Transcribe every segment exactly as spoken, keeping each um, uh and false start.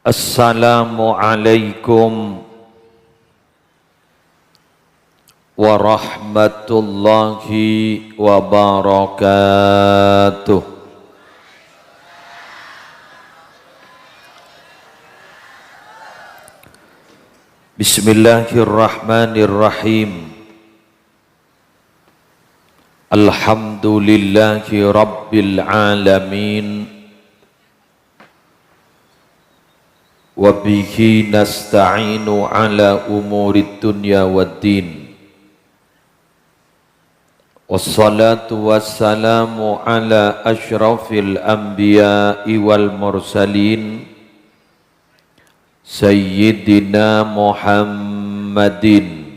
Assalamualaikum warahmatullahi wabarakatuh. Bismillahirrahmanirrahim. Alhamdulillahi rabbil alamin. Wa bihi nasta'inu ala umurid dunya waddin. Wassalatu wassalamu ala asyrafil anbiya'i wal mursalin, Sayyidina Muhammadin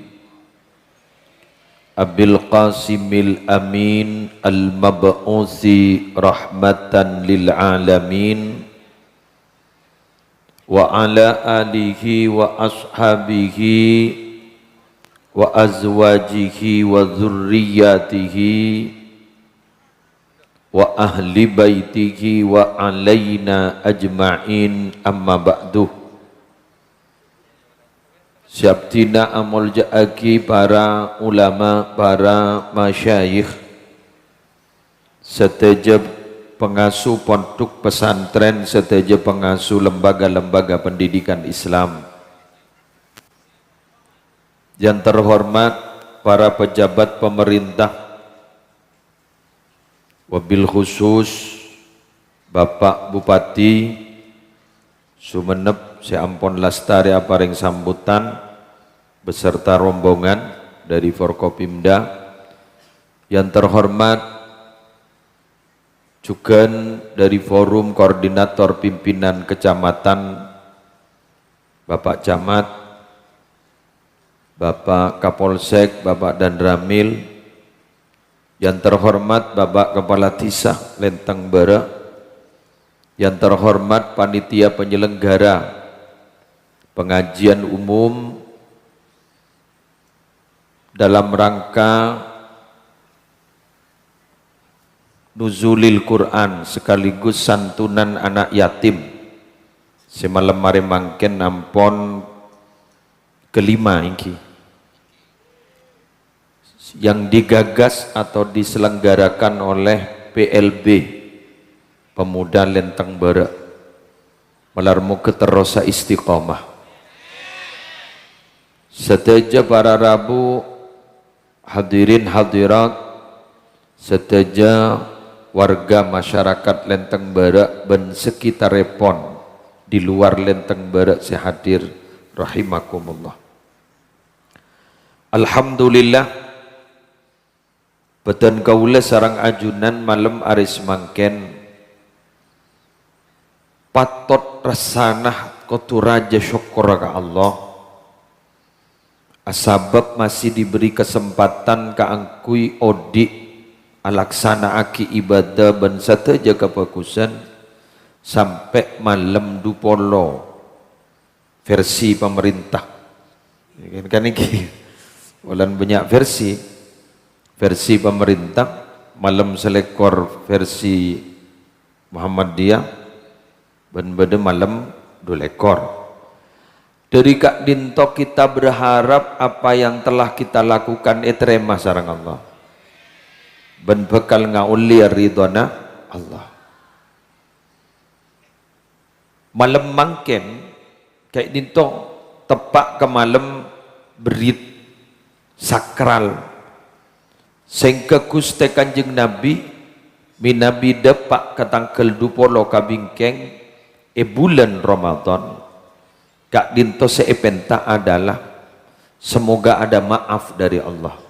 Abil Qasimil Amin al-mab'usi rahmatan lil alamin, wa ala alihi wa ashabihi wa azwajihi wa dzurriyyatihi wa ahli baitihi wa alaina ajma'in, amma ba'du. Sè abdhina amolja'aghi para ulama, para masyayikh, sadhâjâ pangasuh pondhuk pesantren, sadhâjâ pangasuh lembaga-lembaga pendidikan Islam. Yang terhormat para pejabat pemerintah, wabil khusus Bapak Bupati Sumenep sè ampon lastarè aparèng sambutan beserta rombongan dari Forkopimda. Yang terhormat jhughân dari Forum Koordinator Pimpinan Kecamatan, Bapak Camat, Bapak Kapolsek, Bapak Danramil, yang terhormat Bapak Kepala Desa Lenteng Bârâ', yang terhormat panitia penyelenggara pengajian umum dalam rangka Nuzulil Quran sekaligus santunan anak yatim sè malem arè mangkèn ampon kelima èngghi, yang digagas atau diselenggarakan oleh P L B Pemuda Lenteng Bârâ'. Malar moghâ terrosa istiqomah. Sadhâjâ para rabu, hadirin hadirat, sadhâjâ warga masyarakat Lenteng Bârâ' bân sekitarèpon di luar Lenteng Bârâ' sè hadir, rahimakumullah. Alhamdulillah, bâdân kaulâ sareng ajunan malem arè samangkèn patot rassana kodhu rajâ sokkorra ka Allah, asabâb masih diberi kesempatan kaangghuy odi' alaksana'aghi ibadah bân sadhâjâ kabhâghusân sampè' malem dhu polo versi pemerintah. Ya kan, kan nèka. Polana bânnya' versi. Versi pemerintah, malem salèkor versi Muhammadiyah, bân bâdâ malem dhu lèkor. Dâri ka'dinto kita berharap apa yang telah kita lakukan ètarèma sareng Allah. Bân bhâkal ngaollè ridhâna Allah. Malem mangkèn, ka'dinto teppa' ka malem berri' sakral, sèngghâ Ghustè Kanjeng Nabi mènabi dâpa' ka tangghâl dhu polo ka bingkèng è bulân Ramadan. Ka'dinto sè èpènta adalah semoga ada maaf dari Allah.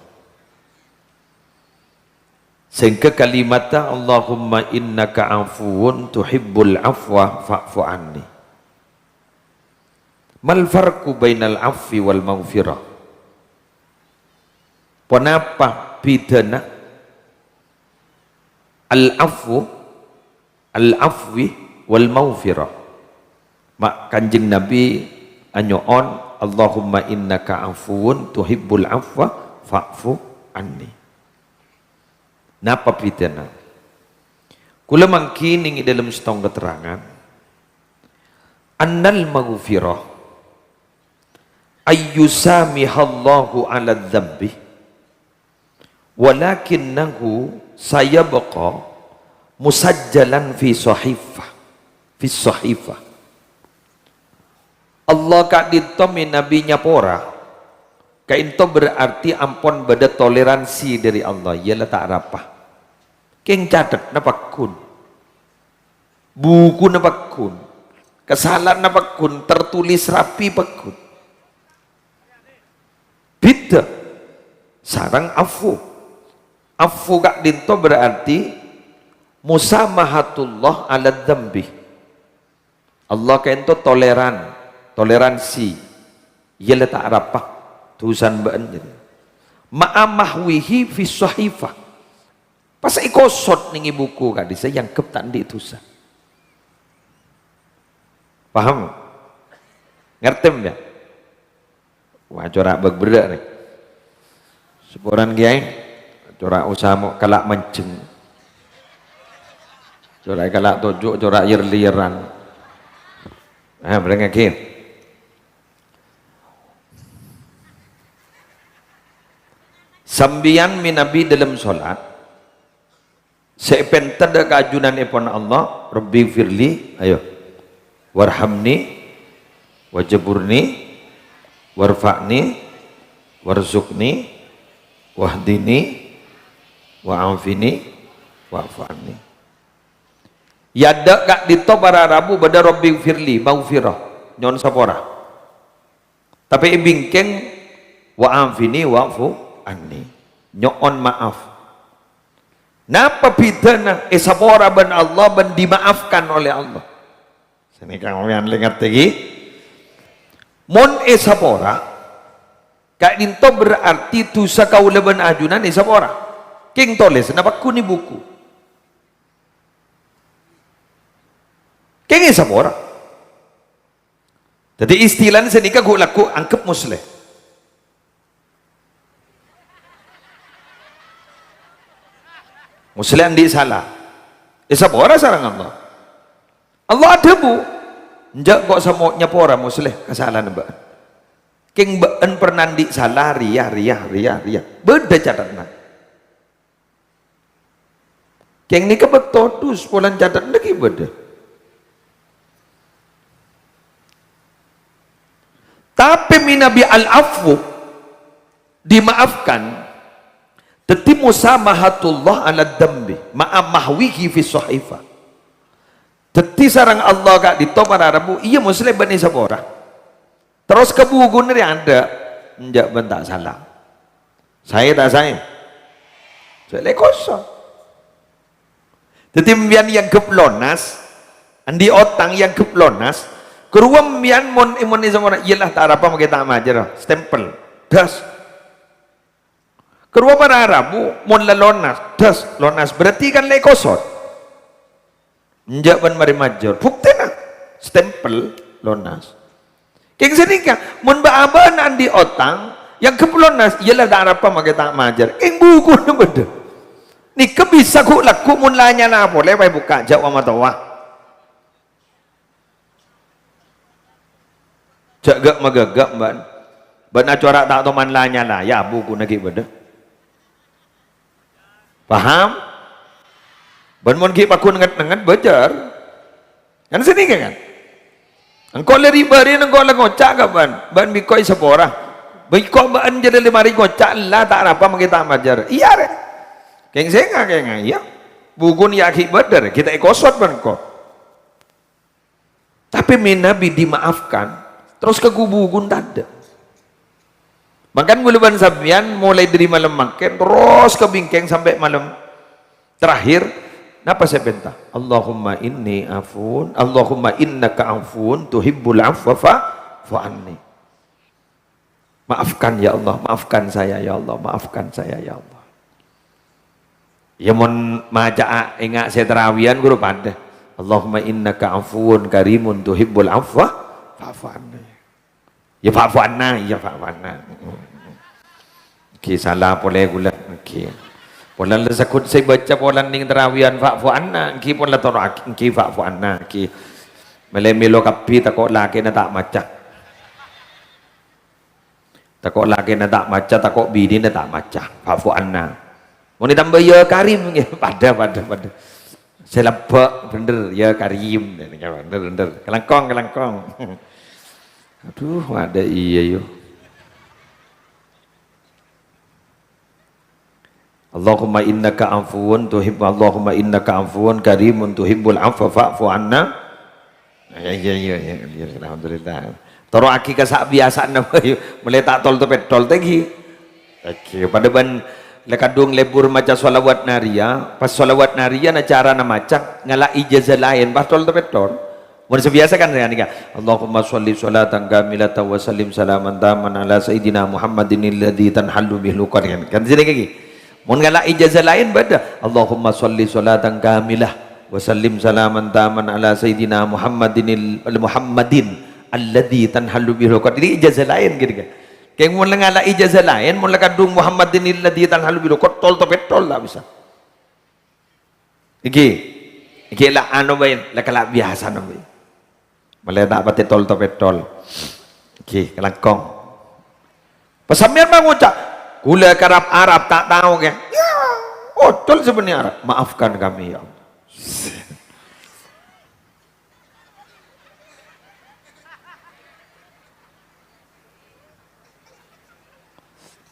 Sèngghâ kalimatta, "Allahumma innaka afuwun tuhibbul afwa fa'fu anni." Mal farqu bainal afwi wal maghfirah? Ponapa bhidhâna al-afwu, al-afwi wal maghfirah? Ma' Kanjeng Nabi anyo'on, "Allahumma innaka afuwun tuhibbul afwa fa'fu anni." Napa bhidhâna? Kaulâ manggi nèng è dâlem sèttong katerrangan. Annal maghfirah ayyusamihallahu ala dzambi, walakinnahu sayabqa musajjalan fi sahifah, fi sahifah. Allah ka'dinto mènabi nyapora, ka'dinto berarti ampon bâdâ toleransi dâri Allah, iyâ la ta' arapa. Kèng catetna pagghun. Bukuna pagghun. Kasala'anna pagghun, tertulis rapi pagghun. Bhidhâ sareng afu. Afu ka'dinto berarti musamahatullah ala dzambi. Allah ka'dinto toleran, toleransi. Iyâ la ta' arapa dusana bâ'na jârèya. Ma'a mahwihi fi sahifah. Pas èkosot nèng è buku ka'dissa' èangghep ta' andi' dusa. Paham? Ngartè, ya? Wah, cora' bâk-berrâ' nè. Saporana, Kèyaè. Cora' osa mo' kala' manjheng. Cora' kala' toju', cora' yer-liyeran. Ah, bâreng ghi. Sampèyan mènabi dâlem solat, sè èpènta dâ' ka ajunanèpon Allah, "Rabbighfirli," ayo, "warhamni, wajburni, warfa'ni, warzuqni, wahdini, wa'afini, wa'fu anni." È adâ' ka'dinto para rabu bâdâ "Rabbighfirli," maghfirah, nyo'on sapora. Tapè è bingkèng, "Wa'afini wa'fu anni." Nyo'on maaf. Napa bhidhâna èsapora bân Allah bân dimaafkan oleh Allah? Sanèka sampèyan lè ngartè, ghi? Mon èsapora, ka'dinto berarti dusa kaulâ bân ajunan èsapora. Kèng tolèsanna pagghun è buku. Kèng èsapora. Dhâddhi, istilana sanèka ghu'-lagghu' angghep musleh. Musleh andi' sala. Èsapora sareng Allah. Allah adhâbu, "Enjâ' ko' samo' nyapora musleh kasala'anna bâ'na. Kèng bâ'na pernah andi' sala rèya, rèya, rèya, rèya." Bâdâ catetna. Kèng nèka bâkto dus, polana catetna ghi' bâdâ. Tapè mènabi al-afwu, dimaafkan, dhâddhi musamahatullah ala dzambi ma'a mahwihi fi sahifah. Dhâddhi sareng Allah ka'dinto para rabu, iyâ musleh bân èsapora. Terros ka bukuna rèya adâ', enjâ' bân ta' sala. Saè ta' saè? Sè lè kosong. Dhâddhi, sampèyan èangghep lonas, andi' otang èangghep lonas, karowa sampèyan mon, mon èsapora, "Iyâ la, ta' arapa, mangkè ta' majâr," stempel, das. Karowa para rabu, mon la lonas, das, lonas, berarti kan lè kosot. Enjâ' bân marè majâr. Buktèna, stempel lonas. Kèng sanèka, mon bâ'-abâ'na andi' otang, èangghep lonas, "Iyâ la, ta' arapa, mangkè ta' majâr." Kèng bukuna bâdâ. Nèka bisa ghu'-lagghu' mon la nyala polè, pas èbukka', jhâ' wa-matowa. Jhâ' ghâ'-maghâghâ, bân. Bân acora' ta' toman la-nyala, yâ, bukuna ghi' bâdâ. Paham? Bân mon ghi' pagghun nget-nengnget, bâjâr. Kan sanèka, kan? Engko' la ri-, bâri' engko' la ngoca' ka bân, "Bân bi' ko' èsapora." Bi' ko' bâ'na jârèya la marè ngoca', "La, ta' arapa, mangkè ta' majâr." Iyâ, rè. Kèng sènga', kèng, iyâ. Bukuna yâ ghi' bâdâ, rè. Ghi' ta' èkosot bân engko'. Tapè mènabi dimaafkan, terros ka ghu-, bukuna tadâ'. Mangkana kaulâ bân sampèyan molaè dâri malem mangkèn, terros ka bingkèng sampè' malem terakhir, napa sè èpènta? "Allahumma inni afun, Allahumma innaka afun tuhibbul afwa fa'fu anni." Maafkan, ya Allah, maafkan saya, ya Allah, maafkan saya, ya Allah. Ya, mon maca'a enga' sè tarawiyan ghuru padâ. "Allahumma innaka afuwun karimun tuhibbul afwa fa'fu anna." Ya, fa'fu anna, ya, fa'fu anna. Ghi sala polè ghulâ, ghi. Polana la saghut sè baca polana neng tarawiyan, "Fa'fu anna," ghi pon la toro'aghi, ghi, "Fa'fu anna," ghi. Mèlè mèlo kabbhi, tako' lakèna ta' maca. Tako' lakèna ta' maca, tako' binèna ta' maca. Fa'fu anna. Mon ètambâ ya Karim, padâ, padâ, padâ. Sè lebbâ' bhender, ya Karim. Bhender, bhender. Kalangkong, kalangkong. Adhu, adâ' iyâ, yo. Allahumma innaka afuwun tuhibbu, Allahumma innaka afuwun karimun tuhibbul afwa fa'fu anna. Ya, ya, ya, ya, ya, alhamdulillah. Toro'aghi ka sabiyasana, ayo. Mèlè ta' tol-topèttol, tèngghi. Oke, padâ bân la kadhung lebur maca shalawat nariyah, pas shalawat nariyah na carana maca, ngala' ijazah laèn, pas tol-topèttol. Mon sabiyasa kan ya nèka, "Allahumma shalli shalatan kamilatan wa sallim salaman tamman ala sayyidina Muhammadin alladzi tanhallu bihil 'uqad." Kan, kan sini kaki. Mon ngala' ijazah laèn bâdâ, "Allahumma shalli shalatan kamilah wa sallim salaman tamman ala sayyidina Muhammadinil, Muhammadin alladzi tanhallu bihil 'uqad." Ini ijazah laèn gitu kan. Kèng mon ngala' ijazah laèn, mon la kadhung Muhammadin alladzi tanhallu bihil 'uqad, tol-topèttol ta' bisa. Iki, iki la anu bhâi, la kala' biyasana bhâi. Mèlè ta' patè tol-topèttol. Iki, kalangkong. Pas sampèyan ma' ngoca', "Ghulâ karap Arab, ta' tao kè." Ya, ocol sè bânnè Arab. "Maafkan kami, ya Allah."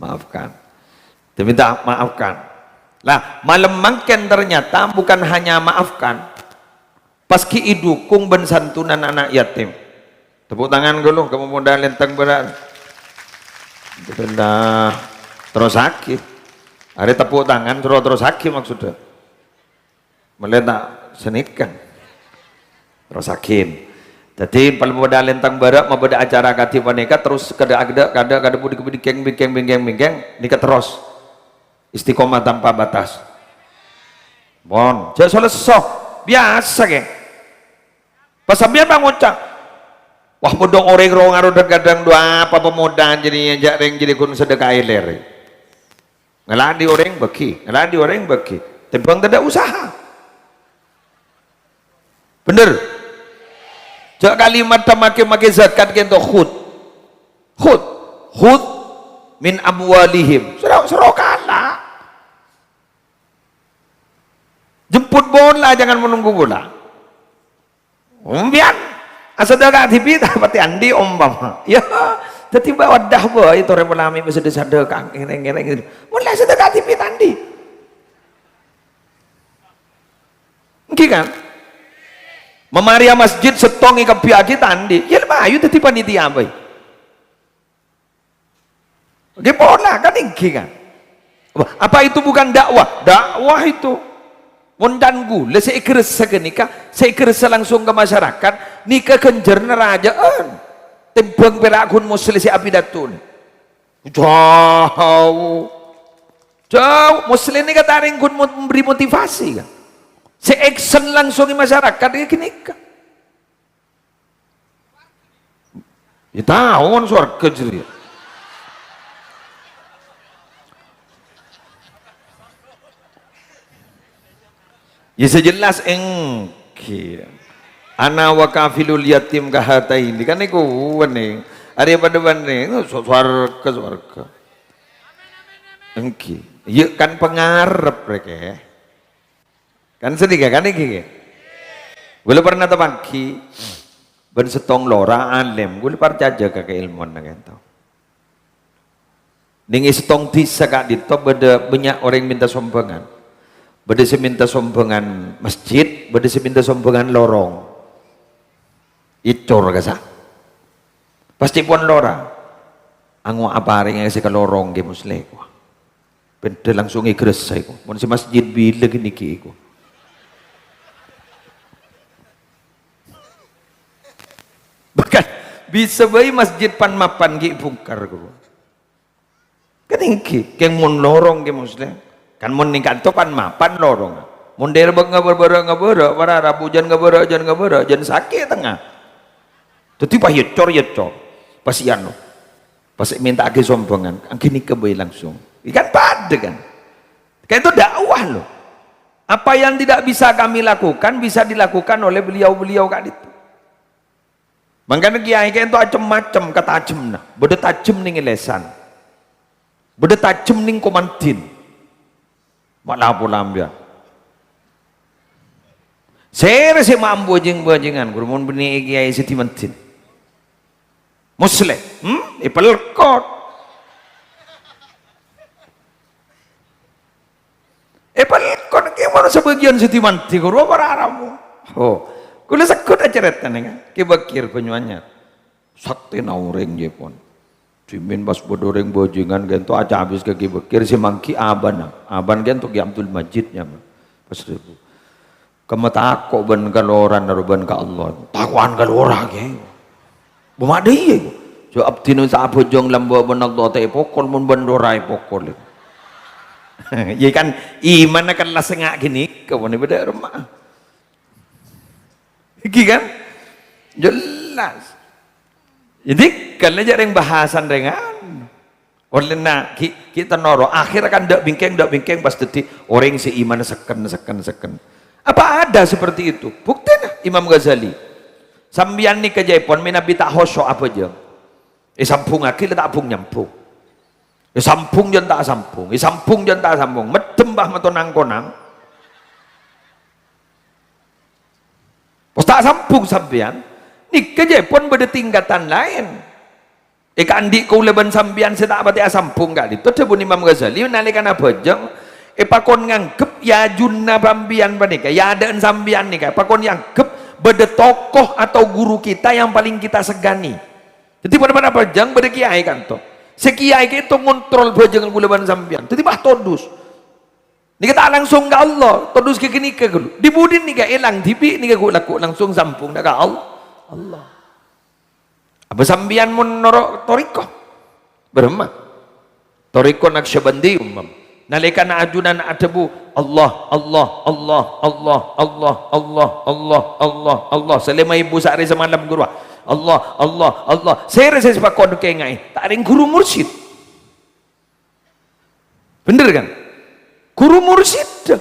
Maafkan. Diminta maafkan. Lah, malem mangkèn ternyata bukan hanya maafkan, pas ghi' èdukung bân santunan ana' yatim. Tepuk tangan ghâllu ka pemuda Lenteng Barat. Alhamdulillah. Terrosaghi. Arè tepuk tangan, terro-, terrosaghi maksudnya. Mèlè ta' sanèka. Terrosaghi. Dhâddhi, palem padâ Lenteng Barat mabâdâ acara kadhi panèka, terros kadâ'-kadâ', kadâ'-kadâ' budi-budi kèng-, bingkèng-bingkèng-bingkèng, nèka terros. Istiqomah tanpa batas. Mon, jhâ' so-lesso. Biyasa, kè. Pas sampèyan ma' ngoca', "Wah, bâdâ orèng ro-ngaro dhâng-kadhâng, dhu apa pemuda jârèya, jhâ' rèng jârèya ghun sadhâkaè lèrè." Ngala'aghi orèng bâghi, ngala'aghi orèng bâghi. Tèmbhâng tadâ' usaha. Bhender? Jhâ' kalimat ta' makè-makè zakat kènto khud. Khud. Khud min amwalihim. Soro, soro kala'. Jemput bola, jangan menunggu bola. Sampèyan asadhâka dhibi' ta' patè andi' ompama. Ya, dhâddhi bâ' waddah bhâi torè polana mè' sadhâ-sadhâka ngèrèng-ngèrèng. Mon la asadhâka dhibi' ta' andi'. Ènggi kan? Mamarèya masjid sèttong èkabbhiyâghi ta' andi'. Ya, la mayu dhâddhi panitia bhâi. Ghi pola, kan ènggi, kan? Wah, apa itu bukan dakwah? Dakwah itu. Mon can ghulâ sè èkarassa ghânèka, sè èkarassa langsung ka masyarakat, nèka ghânjhârânna rajâ'ân. Tèmbhâng pèra' ghun Muslèh sè apidato. Jhâu. Jhâu. Muslèh nèka ta' rèng ghun mo-, memberi motivasi, kan? Sè action langsung è masyarakat, ghânèka. Ya, tao mon sowarghâ jârèya. Ya, sè jelas ènggi. "Ana wa kafilul yatim kahataini." Kan nèko wennèng. Arè padâ wennèng, so-, sowarghâ, sowarghâ. Ènggi. Ya, kan pangarep rèya, kè. Kan sanèka, kan ènggi, kè? Ghulâ pernah tapanggi bân sèttong lora alèm, ghulâ parcajâ ka kaèlmowanna kènto. Nèng è sèttong dhisa ka'dinto bâdâ bânnya' orèng mènta sombhângan. Bâdâ sè mènta sombhângan masjid, bâdâ sè mènta sombhângan lorong. Ècor kassa'. Pas cè' pon lora, "Angowa' aparèngnga sè ka lorong, Kè Muslèh," kowa. Bhender langsung èkarassa, kowa. "Mon sè masjid bilâ ghânèka," kowa. Bahkan, bisa bhâi masjid pan-mapan ghi' èbhungkar, kowa. Kan ènggi, kèng mon lorong, Kè Muslèh. Kan mon nèng ka'dinto pan-mapan lorong. Mon dâri bâ-, ngabârâ-ngabârâ, para rabu jân ngabârâ, jân ngabârâ, jân sakè' tengnga. Dhâddhi pas ècor-ècor. Pas èyanu. Pas èmènta'aghi sombhângan, ènggi nèka bhâi langsung. Kan padâ, kan? Ka'dinto dakwah, loh. Apa yang tidak bisa kami lakukan, bisa dilakukan oleh beliau-beliau ka'dinto. Mangkana kèyaè ka'dinto cem-macem katajemmanna. Bâdâ tajem nèng è lèsan. Bâdâ tajem nèng komandin. Ma' la pola sampèyan. Sèrè sè mambu jing-bâjingan, ghuru mon bânnè kèyaè sè dimandin. Musleh, hmm? Èpèlkot. Èpèlkot kè mon sabâgiyân sè dimandi, ghuru apa ra rabu? Oh, kaulâ segghut acarètana, kan? Kè Bakir Banyuanyar. Saktèna orèng, jiyâ pon. Dhimèn pas bâdâ orèng bâjingan ka'dinto acabis ka Kè Bakir sè mangghi abana. Abana ka'dinto Kè Abdul Majid nyamana. Pas dhâbu. Kemma tako' bân kaloran aro bân ka Allah. Tako'an ka lora, Kè. Bâ' ma' dâ' iyâ, Kè. Jâ' abdhina ta' abhâjâng lambâ' bân Allah ta' èpokol mon bân lora èpokol. Iyâ kan, imanna kan la sènga' ghânèka, pon bâdâ remma. Iki kan? Jelas. Jadi, kan jâ' rèng bahasan rèngan. Ollèna ghi', ghi' tenoro. Akhirnya kan dâ' bingkèng, dâ' bingkèng pas dhâddhi orèng sè imanna sekken, sekken, sekken. Apa ada seperti itu? Buktèna Imam Ghazali. Sampèyan nèka jâ' pon mènabi ta' khusyu' abhâjâng. Èsambhungngaghi la ta' bhung-nyambhung. Èsambhung jân ta' sambhung. Èsambhung jân ta' sambhung. Meddhem, bah, mato nang-konang. Pas ta' sambhung sampèyan. Nèka jâ' pon bâdâ tingkatan laèn. È ka'andi' kaulâ bân sampèyan sè ta' patè asambhung ka'dinto, dhâbuna Imam Ghazali, nalèkana abhâjâng, èpakon nganggep, yâ, ajunna sampèyan panèka, yâ, adâ'na sampèyan nèka, èpakon èanggep bâdâ tokoh atau guru kita yang paling kita segani. Dhâddhi, ponapa-napa abhâjâng bâdâ kèyaè ka'dinto. Sè kèyaè ka'dinto ngontrol bhâjângnga kaulâ bân sampèyan. Dhâddhi, pas todus. Nèka ta' langsung ka Allah, todus ka ghânèka ghâllu. Dhi-budhi nèka èlang dhibi' nèka ghu'-, lagghu' langsung sambhung dâ' ka Al-, Allah. Apa sampèyan mon noro' torèko? Bârâmma? Torèko Naqsyabandi umpama. Nalèkana ajunan adhâbu, "Allah, Allah, Allah, Allah, Allah, Allah, Allah, Allah, Allah, Allah." Sè lèma èbu saarè samalem ghâruwa. Allah, Allah, Allah. Sèrè sè èpakon kènga'è? Ta' rèng ghuru mursyid. Bhender, kan? Ghuru mursyid.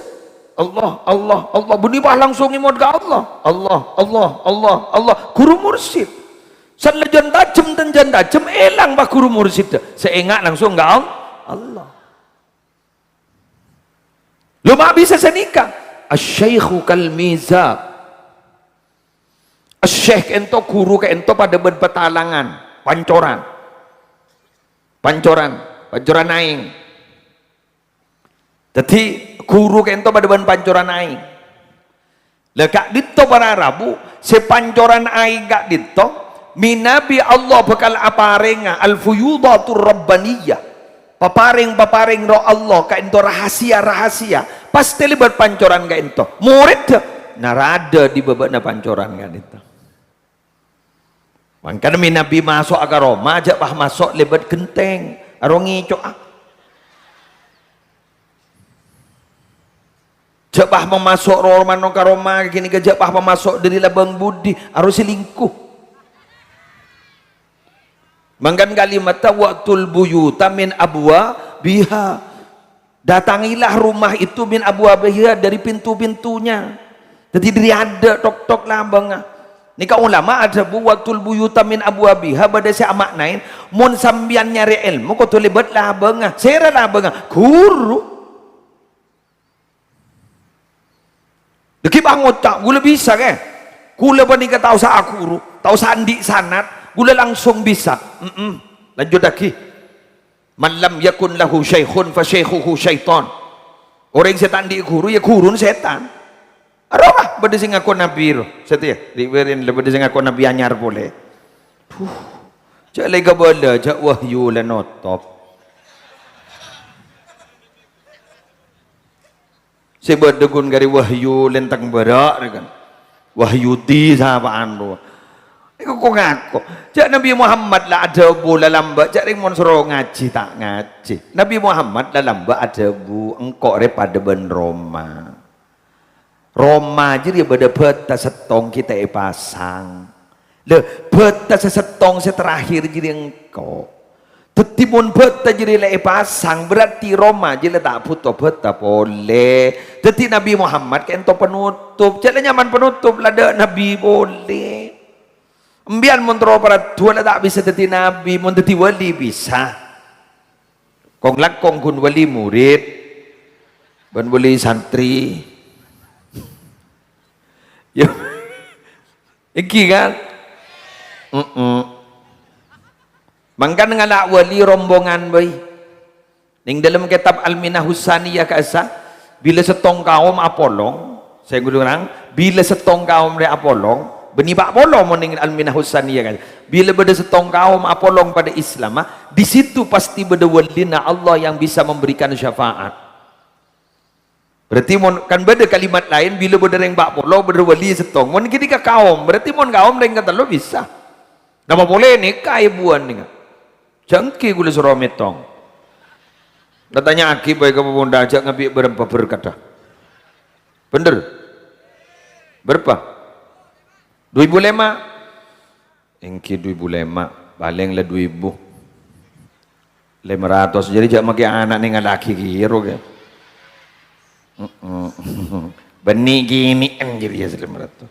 Allah, Allah, Allah. Bânnè pas langsung èmot ka Allah. Allah, Allah, Allah, Allah. Ghuru mursyid. Sanajjân tajem, sanajjân tajem, èlang, pas ghuru mursyid. Sè ènga' langsung ka Al-, Allah. Lho, ma' bisa sanèka? Asy-syaikhu kal mizab. Asy-syaikh ka'dinto, ghuru ka'dinto padâ bân patalangan, pancoran. Pancoran, pancoran aèng. Dhâddhi, ghuru ka'dinto padâ bân pancoran aèng. La ka'dinto para rabu, sè pancoran aèng ka'dinto, mènabi Allah bhâkal aparènga al-fuyudatur rabbaniyah. Paparèng-paparèng roh Allah ka'dinto rahasia-rahasia. Pas talèbât pancoran ka'dinto. Morèdda narada dhi bâbâna pancoran ka'dinto. Mangkana mènabi maso'a ka roma, jhâ' pas maso' lèbât ghentèng, aro ngèco'a. Jhâ' pas mamaso' ro-, romana ka roma ghânèka, jhâ' pas mamaso' dâri labâng budi, aro selingkuh. Mangkana kalimatta, "Wa'tul buyuta min abwabiha." Datangilah rumah itu min abwabiha, dari pintu-pintunya. Dhâddhi dâri adâ' tok-tok labângnga. Nèka ulama adhâbu, "Wa'tul buyuta min abwabiha," bâdâ sè amaknaè, mon sampèyan nyarè èlmo kodhu lèbât labângnga. Sèra labângnga? Ghuru. Dhâggi' pas ngoca', "Ghulâ bisa, Kè. Ghulâ panèka ta' osa aghuru, ta' osa andi' sanad, ghulâ langsung bisa." Mm-mm. Lanjuttaghi. "Man lam yakun lahu syaikhun fa syaikhuhu syaitan." Orèng sè ta' andi' ghuru, ya ghuruna sètan. Arowa bâdâ sè ngako nabi ro. Satèya, rè'-bâri'na la bâdâ sè ngako nabi anyar polè. Duh. Jhâ' lè kabâlâ, jhâ' wahyu la notop. Sè bâdâ ghun karè wahyu lèntèng bârâ', rè kan. Wahyudi sapa'an rowa. Èko ko-ngako. Jhâ' Nabi Muhammad la adhâbu la lambâ', jhâ' rèng mon soro ngajhi ta' ngajhi. Nabi Muhammad la lambâ' adhâbu, "Engko' rè padâ bân roma. Roma jârèya bâdâ bâta sèttong ghi' ta' èpasang." Lha, bâta sè sèttong sè terakhir jârèya engko'. Dhâddhi, mon bâta jârèya la èpasang, berarti roma jârèya la ta' bhuto bâta polè. Dhâddhi, Nabi Muhammad ka'dinto penutup. Jhâ' la nyamana penutup, la dâ' nabi polè. Embiyan mon terro paraddhuwâ la ta' bisa dhâddhi nabi, mon dhâddhi wali bisa. Kong-langkong ghun wali murid, bân wali santri. Ya, èngghi kan? Heeh. Mangkana ngala' wali rombongan bhâi. Neng dâlem kètab Al-Minahus Saniyah ka'issa, bilâ sèttong kaom apolong, sè ngolurang, bilâ sèttong kaom rè apolong, bânnè pa' polo mon neng Al-Minahus Saniyah ka'issa. Bilâ bâdâ sèttong kaom apolong padâ Islamma, di situ pasti bâdâ walina Allah yang bisa memberikan syafaat. Berarti mon, kan bâdâ kalimat laèn, bilâ bâdâ rèng pa' polo, bâdâ wali sèttong. Mon ghânèka kaom, berarti mon kaom rèng katello bisa. Napa polè nèka èbuwân nèka? Jhâ' èngghi ghulâ soro mètong. Katanya'aghi bhâi ka pabhundhâ, jhâ' ngabi' bârâmpa berkadhâ. Bhender? Bârâmpa? Du èbu lèma'? Èngghi du èbu lèma', palèng la du èbu. Lèma ratos, jârèya jhâ' makè ana' nèngallaghi kèya, kè. Heeh. Bânnè kènè'an jârèya sè lèma ratos.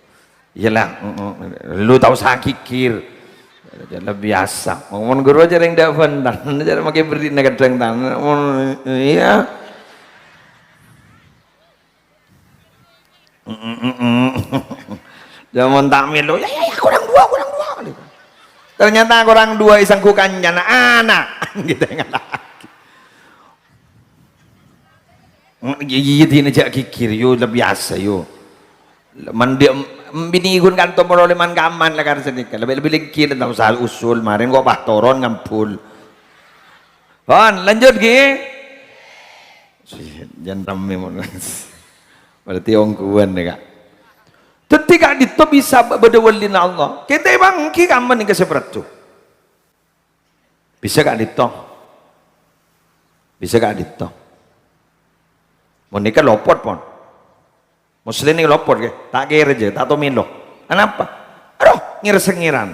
Iyâ la, heeh. Lu tao sakikir. Jârèya biyasa. Mon ghuru jârèya ndak bhânten, jârèya makè bherri'na kadhâng tan. Mon, iyâ. Jaman ta' mèlo, "Ya, ya, ya, kurang dua, kurang dua." Ternyata kurang dua èsangghu kancana, ana'. Gitu, ngala'. Iya, iya, dina jhâ' ghighir, yo, la biyasa, yo. Mandi, em, bini ghun kanto molo lèman kaman la kar sanèka. Lebbi-lebbi lèngghi la tao sal usul, marèn kok pas toron ngambul. Pon, lanjut, ghi. Jân rammè mon. Berarti ongghuwân, yâ, Ka'. Dhâddhi ka'dinto bisa bâdâ walina Allah. Kita emang ghi' kamma nèka sè paraddhu. Bisa ka'dinto. Bisa ka'dinto. Mon nèka lopot, pon. Muslim nèka lopot, ghi. Ta' kèra, jâ, ta' tao mèlo. Anapa? Aduh, ngèr-sèngèran.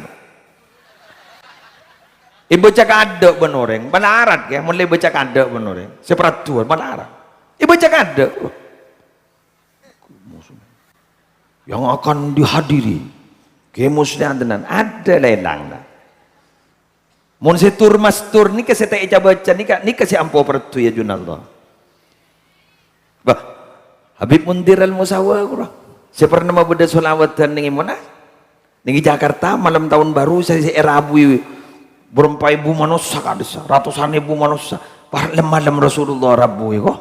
Èbâca kaadâ' bân orèng, malarat, ghi. Mon la èbâca kaadâ' bân orèng, sè paraddhuwân malarat. Èbâca kaadâ'. Yang akan dihadiri. Ghi, Muslim tenan. Adâ' lelangna. Mon sè tur-mastur nèka sè ta' èca-bâca nèka, nèka sè ampo paraddhu è ajunanna Allah. Bâh, Habib Mundir Al-Musawa, kuro. Sè pernah mabâdâ sholawatan nèng è mona? Nèng è Jakarta, malem taon baru, sè, sè èrabuwi bârâmpa èbu manossa, ka'dissa, ratusan èbu manossa. Pas lem-malem Rasulullah rabuwi, ko.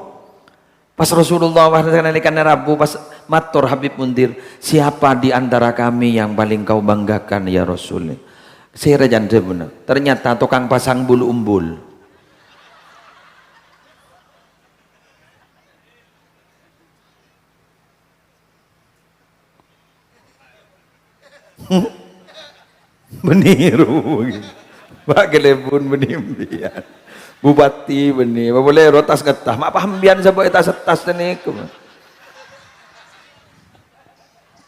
Pas Rasulullah, pas nalèkana rabu, pas mator Habib Mundir, "Siapa di antara kami yang paling kau banggakan, ya Rasul?" Sèra jân dhâbuna. Ternyata tokang pasang bulu umbul. Bânnè ro. Pak Kalèbun bânnè embiyan. Bupati bânnè. Apa polè ro tas-ngettas. Ma' pas embiyan sapa tas-ngettas nèko.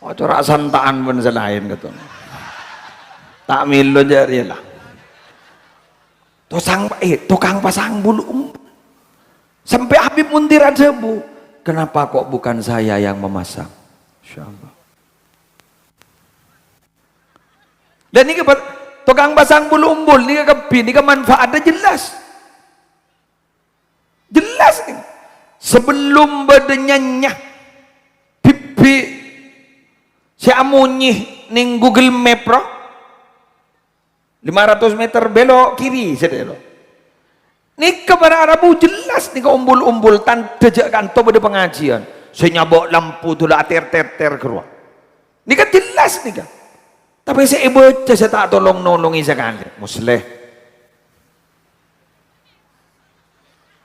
Oco ra' santa'an bân sè laèn, katon. Ta' mèlo jârèya la. Tosang, eh, tokang pasang bulu umbul. Sampè' Habib Mundir adhâbu, "Kenapa kok bukan saya yang memasang?" Masya Allah. Dan nèka, Pak, tokang pasang bulu umbul nèka kabbhi nèka manfaatnya jelas. Jelas nèka. Sebelum bâdâ nyanya, bhibbhi' sè amonyè nèng Google Map, ro. Lima ratus meter belok kiri, saudara. Nèka para' rabu jelas nèka umbul-umbul tandhâ jâ' kanto bâdâ pangajiân. Sè nyabâ' lampu dulâ ater-ter-ter ghâruwa. Nèka jelas nèka. Tapè sè èbâca sè ta' tolong-nolongè sakalè. Musleh.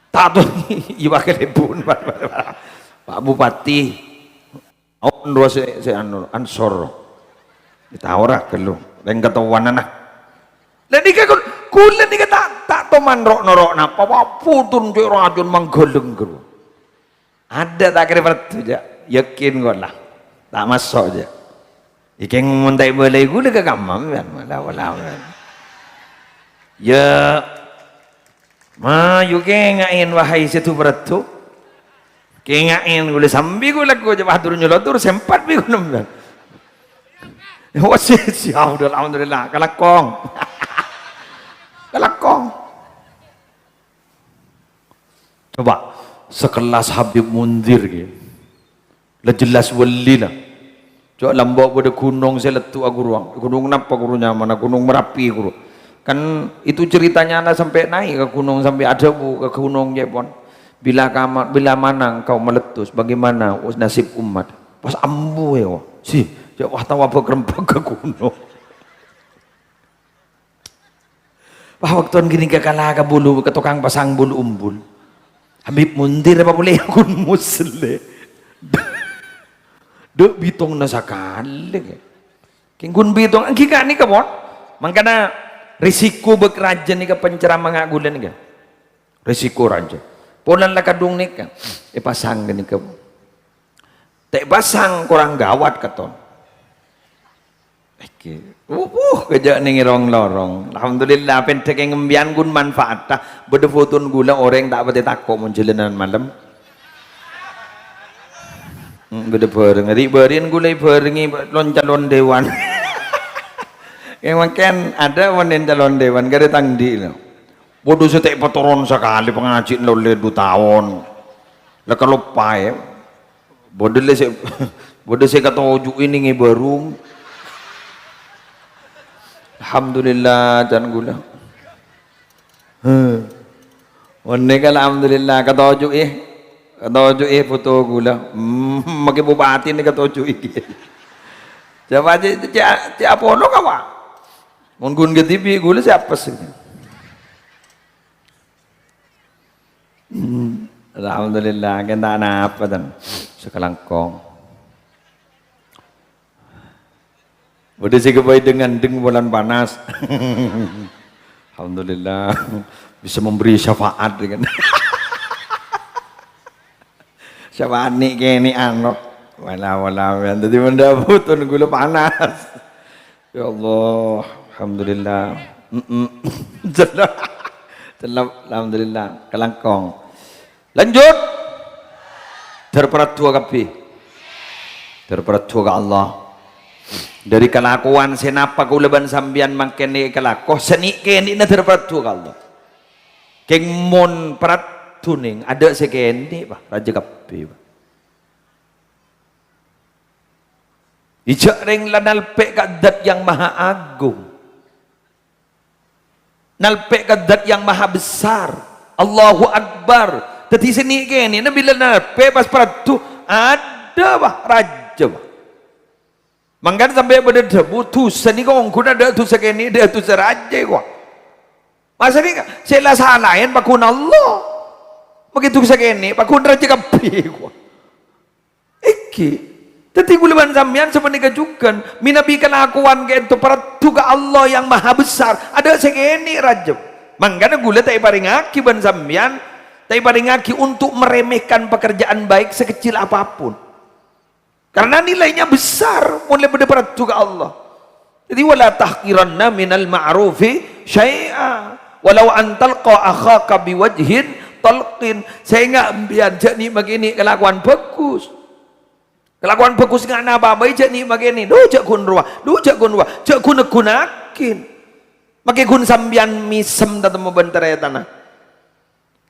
Ta' to-, iyâ, Pak Kalèbun, Pak, Pak, Pak Bupati. Aon rowa sè, sè anu, Ansor. Tao ra ghâllu. Rèng katowana, nah. Lah nèka kul-, kulâ nèka ta', ta' toman ro'-noro' napa, wah, putun cè' rajân mangghâlâng ghâruwa. Adâ' ta' kèra paraddhu, jâ'? Yakin kok la. Ta' maso', jâ'. Èkèng mon ta' èbâlâi kulâ ka kamma, sampèyan. Wala, wala, wala. Yâ, mayu kènga'è, wahai sè du-paraddhu. Kènga'è kulâ sambi kulâ ko jâ' bâdâr nyolodur sempat bi' kulâ. Oh, si, si, alhamdulillah, alhamdulillah. Kalangkong. Kalangkong. Coba, sekelas Habib Munzir, gitu. La jelas wali, la. Coba, la embu' bâdâ ghunong sè lettu' aghuru. Ghunong napa ghuru nyamana? Ghunong Merapi, ghuru. Kan itu ceritanya la sampè' naik ka ghunong, sampè' adhâbu ka ghunong, ca'èpon. Bila kama-, bila mana engkau meletus, bagaimana us-, nasib umat? Pas ambu, ya, wah. Si, ya, wah, tao abâk rembâk ka ghunong. Wah, bâkto ghânèka kala ka bulu, ka tokang pasang bulu umbul. Habib Munzir apa polè ghun Musleh. Dâ' bitongna sakalè, kè. Kèng ghun bitong, èngghi ka'nèka, pon. Mangkana, risiko bâk rajâ nèka penceramah nga' ghulâ nèka. Risiko rajâ. Polana la kadhung nèka. Èpasang ghânèka. Ta' èpasang korang gawat katon. Èngghi. Wuh, kajâ' nèng è rong-lorong. Alhamdulillah, pendek è ngembiyân ghun manfaat. Bâdâ foton ghulâ orèng ta' patè tako' mon jhâlânan malem. Hmm, bâdâ bhâreng. Ri'-bâri'en ghulâ èbhârengngè lon-calon dewan. Kèng mangkèn adâ' mon calon dewan, karè tang andi', lo. Bâdâ sè ta' èpatoron sakalè, pangajhiân la ollè du taon. La kaloppaè. Bâdâ lè sè, bâdâ sè katoju'i nèng è bârung. Alhamdulillah, can ghulâ. Heh. Onè kala alhamdulillah, katoju'i. Katoju'i foto ghulâ. Hmm, makè bupati nè katoju'i. Coba cè', cè', cè' apolong apa? Mon ghun ghâdibi' ghulâ sè apes. Hmm, alhamdulillah, kèng ta' napa, tan. Sakalangkong. Bâdâ sè ghâbây deng-nganḍeng polana panas. Alhamdulillah, bisa memberi syafaat, ya kan. Syafaat nè'-kènè'an, no. Wala, wala, wala. Dhâddhi mon dhâbuton ghulâ panas. Ya Allah, alhamdulillah. Mm-mm. Jelas. Jelas, alhamdulillah. Kalangkong. Lanjut. Dhâr paraddhuwâ kabbhi. Dhâr paraddhuwâ ka Allah. Dhâri kalakowan sè napa kaulâ bân sampèyan mangkèn èkalako, sè nè'-kènè'na dhâr paraddhuwâ ka Allah. Kèng mon paraddhu nèng, adâ' sè kènè', Pak, rajâ kabbhi, Pak. Ijâ' rèng la nalpè' ka Dzat yang Maha Agung. Nalpè' ka Dzat yang Maha Besar. Allahu Akbar. Dhâddhi sè nè'-kènè'na bilâ nalpè' pas paraddhu, adâ', Pak, rajâ, Pak. Mangkana sampè' bâdâ dhâbu, dhusa nèko ongghuna dâ' dhusa kènè', dâ' dhusa rajâ, kowa. Masa nèka, sè la salaèn paggun Allah. Makè dhusa kènè', paggun rajâ kabbhi, kowa. Èngghi. Dhâddhi, kaulâ bân sampèyan sapanèka jhughân, mènabi kalakowan ka'ènto paraddhu ka Allah yang Maha Besar, adâ' sè kènè' rajâ. Mangkana kaulâ ta' èparèngaghi bân sampèyan, ta' èparèngaghi untuk meremehkan pekerjaan baik sekecil apapun. Karena nilainya besar, mon lè bâdâ paraddhu ka Allah. Dhâddhi, "Wala tahqiranna minal ma'rufi syai'a, walau an talqa akhaka biwajhin talqin." Sènga' sampèyan jhâ' nè'-makènè' kalakowan bhâghus. Kalakowan bhâghus nga' napa bhâi jhâ' nè'-makènè'. Dhu, jhâ' ghun rowa. Dhu, jhâ' ghun rowa. Jhâ' ghun-ègghunaghin. Makè ghun sampèyan mèsem tatemmo bân tarètanna.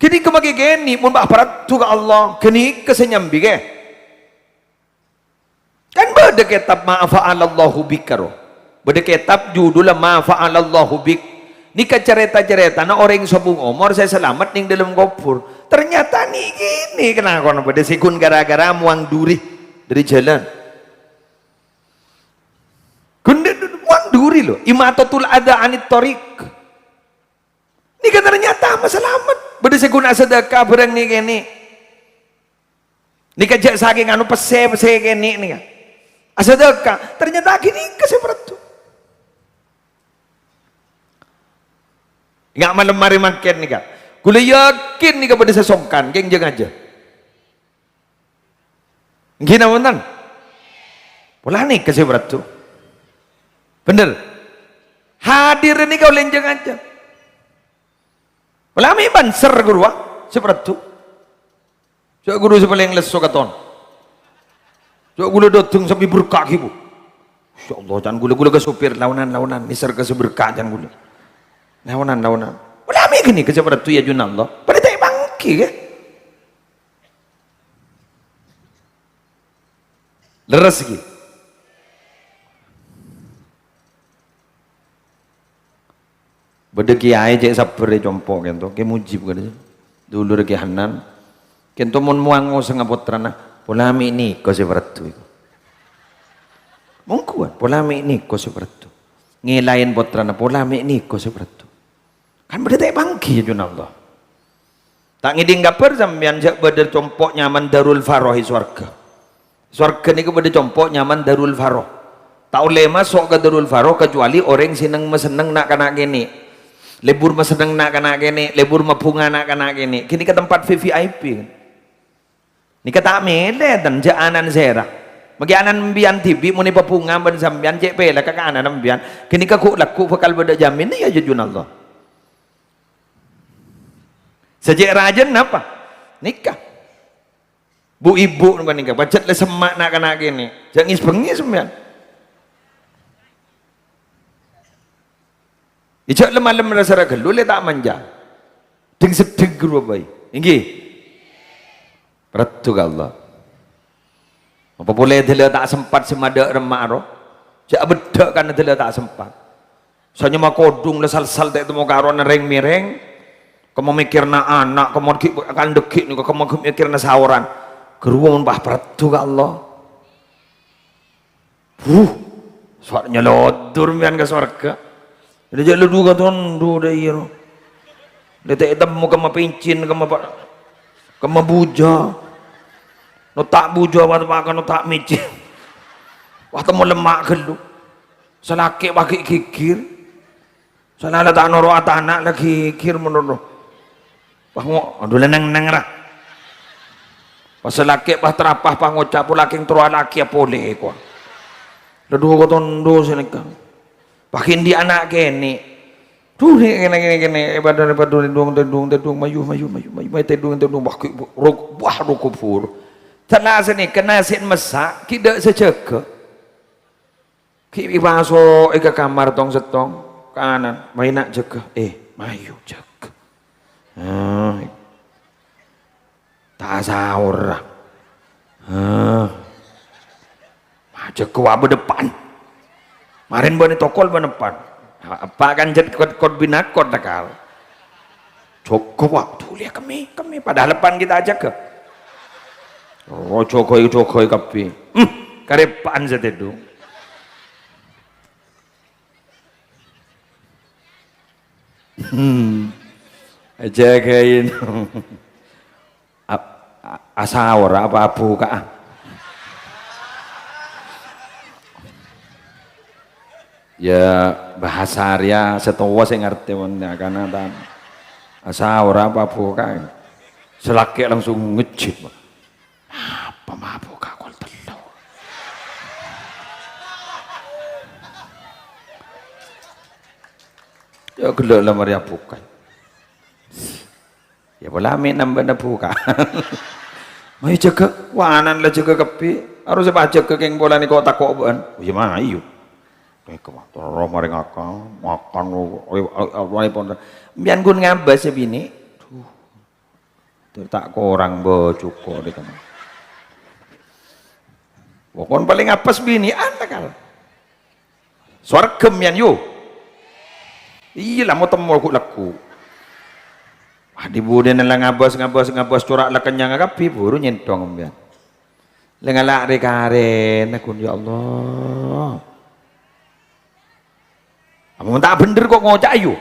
Ghânèka makè kènè', mon bâ' paraddhu ka Allah, ghânèka sè nyambi, kè. Kan bâdâ kètab Ma Fa'alallahu Bik, karo. Bâdâ kètab judulla Ma Fa'alallahu Bik. Nèka carèta-carètana orèng sobung omor sè salamet nèng dâlem kobhur. Ternyata nè'-kènè' kalakowanna bâdâ sè ghun ghârâ-ghârâ mowang dhuri dâri jhâlân. Ghun dâ-, dâ-, mowang dhuri, lo. Imatatul adza anit thoriq. Nèka ternyata masalamet. Bâdâ sè ghun asadâka bhârâng nè'-kènè'. Nèka jhâ' sakèng anu pèssè, pèssè kènè' nèka. Asadâka. Ternyata ghânèka sè paraddhu. Enga' malem marè mangkèn nèka. Kaulâ yakin nèka bâdâ sè songkan, kèng jhâ' ngajhâ. Èngghi napa bhunten? Polana nèka sè paraddhu. Bhender. Hadir nèka ollè jhâ' ngajhâ. Polana mè' banser ghâruwa sè paraddhu. Jhâ' ghuru sè palèng lesso katon. Jhâ' kaulâ dâteng sambi berka' ghi, Bu. Masya Allah, can ghulâ, ghulâ ka sopir, laonan, laonan, mèsèr ka sè berkah, can ghulâ. Laonan, laonan. Ulama ghânèka sè parlo, ya, jun Allah. Padâ ta' èpangghi, ya. Lerres, ghi. Bâdâ kiyaè cè' sabbhâr è compo' kènto, Kè Mujib kadhi. Dulur Kè Hanan. Kènto mon mowa ngosengnga pottrana, "Pola mè' nèko sè parlo iku." Mongghuwân, "Pola mè' nèko sè parlo." Ngèlaè pottrana, "Pola mè' nèko sè parlo." Kan bâdâ ta' èpangghi, ya, jun Allah. Ta' ngèdhing kabhâr sampèyan jhâ' bâdâ compo' nyamana Darul Faroh è sowarghâ. Sowarghâ nèko bâdâ compo' nyamana Darul Faroh. Ta' ollè maso' ka Darul Faroh kacobâli orèng sè neng-, masenneng na'-kana' kènè'. Lebur masenneng na'-kana' kènè', lebur mabhunga na'-kana' kènè'. Ghânèka tempat V V I P, kan. Nèka ta' mèlè, ten, jhâ' ana'na sèra. Maghi ana'na empèyan dhibi' mon èpabhunga bân sampèyan cè' pèlè ka ana'na empèyan. Ghânèka ghu'-lagghu' bhâkal bâdâ jaminna, ya, jun Allah. Sè cè' rajâna napa? Nèka. Bu-ibu nèka, nèka, pajhât la semma' na'-kana' kènè'. Jhâ' ngis-bengngis sampèyan. Ijhâ' lem-malem ra-sara ghâllu lè ta' manja. Dhing-seddhing ghâruwa bhâi. Èngghi. Parlo ka Allah. Apa polè dâlâ ta' sempat sè madâ' remma aro? Jhâ' abeddhâ' kana dâlâ ta' sempat. Sanyama kodhung la sal-sal ta' temmo karowanna rèng-mèrèng. Kemma mèkkèrna ana', kemma ghi' kandheggi' nèko, kemma ghi' mèkkèrna saoran. Ghâruwa mon pas parlo ka Allah. Huh, sowar nyalodur mèyan ka sowarghâ. Jadi jhâ' la dhu ka tondo dâ' iyâ, no. Lè ta' ètemmo kemma pèncèn, kemma pa-, kemma bujâ. No ta' bujâ, wa ta' paka, no ta' mècèn. Wah, temmo lemma' ghâllu. Salakè' paghi' ghighir. Sala la ta' noro' atana' la ghighir mènoro. Pas ngo-, adu la neng-neng ra. Pas salakè' pas trapa pas ngoca' polakèng terro alakè polè kowa. La dhu ka tondo sanèka. Pas ghi' andi' ana' kènè'. Dhu, nè', kènè', kènè', kènè', è padâ, è padâ, tèdung, tèdung, tèdung, mayu, mayu, mayu, mayu, mayu, tèdung, tèdung, wah, ghi', ro-, wah, ro-, kubur. Sala sanèka nasè'na massa', ghi' tadâ' sè jâgâ. Ghi' èpaso'è ka kamar tong-settong, kanan, "Mayu, na', jâgâ." "Eh, mayu, jâgâ." Ah, ta' saora. Ah. Ma' jâgâ wa' bâdâ pan. Marèn bâ'na tokol bâ'na pan. Apa kan jhât kot-kot binakot dakal. Jâgâ, Pak, dhuli, kemmè, kemmè. Padahal pan ghi' ta' jâgâ. Oh, jâgâ, jâgâ kabbhi. Hmm, karèpa'an sè tèdung. Hmm. Jâgâin. A-, a-, asaor apa abhuka'a? Ya, bahasa rèya sè towa sè ngartè mon kana tan. Asaor apa abhuka'a? Salakè' langsung ngejjit. Apa mabhuka kol tello'? Ya, ghellâ' la marè abhuka. Ya, pola mè' nambâna bhuka. Mayu jâgâ, wanan la jâgâ kabbhi. Harus apa jâgâ kèng polana kok tako' bâ'ân. Oh, ya, mayu. Kèng kok terro marè ngakan, makan, oh, oh, oh, oh, pon. Mbiyan ghun ngabâs ya, binè'. Duh. Ter ta' korang bâ jhuko' dhi' kana. Pokon palèng apes binè'an la kal. Sowarghâ mbiyan, yu. Iyâ, la mo-temmo ghu'-lagghu'. Wah, dhi-budhina la ngabâs, ngabâs, ngabâs, cora' la kennyang kabbhi, buru nyènthong mbiyan. La ngala' rè-karèna ghun, ya Allah. Amun ta' bhendher kok ngoca', yu.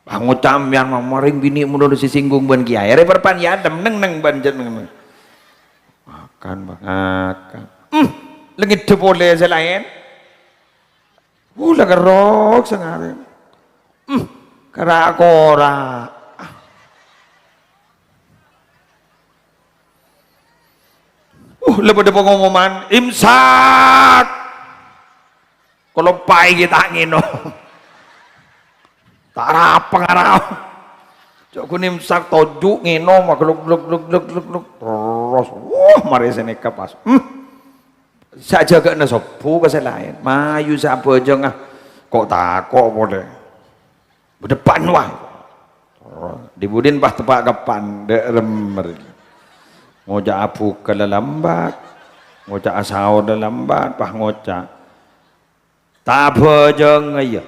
Pangoca' mèyan ma-, marèng binè' mula sè singgung bân kiyaè. Rè perpan ya, dem neng-neng bân jenengan. Makan, Pak, makan. Hmm, lengidda polè sè laèn. Uh, la kerrok sangarè. Hmm, kera-kora. Uh, la bâdâ pengumuman, "Imsak!" Kaloppaè ghi' ta' ngènom. Ta' rapeng arao. Jhâ' ghun imsak toju' ngènom, gluk, gluk, gluk. Terros, wah, marè sanèka pas. Hmm. Sè ajâgâ'âna sobbhu ka sè laèn. Mayu sè abhâjâng, ah. Ko'-tako' polè. Bâdâ pan, wah. Dhi-budhina pas teppa' ka pan, dâ' remmer. Ngoca'a bhukka' la lambat. Ngoca'a saor la lambat, pas ngoca', "Ta' abhâjâng, iyâ."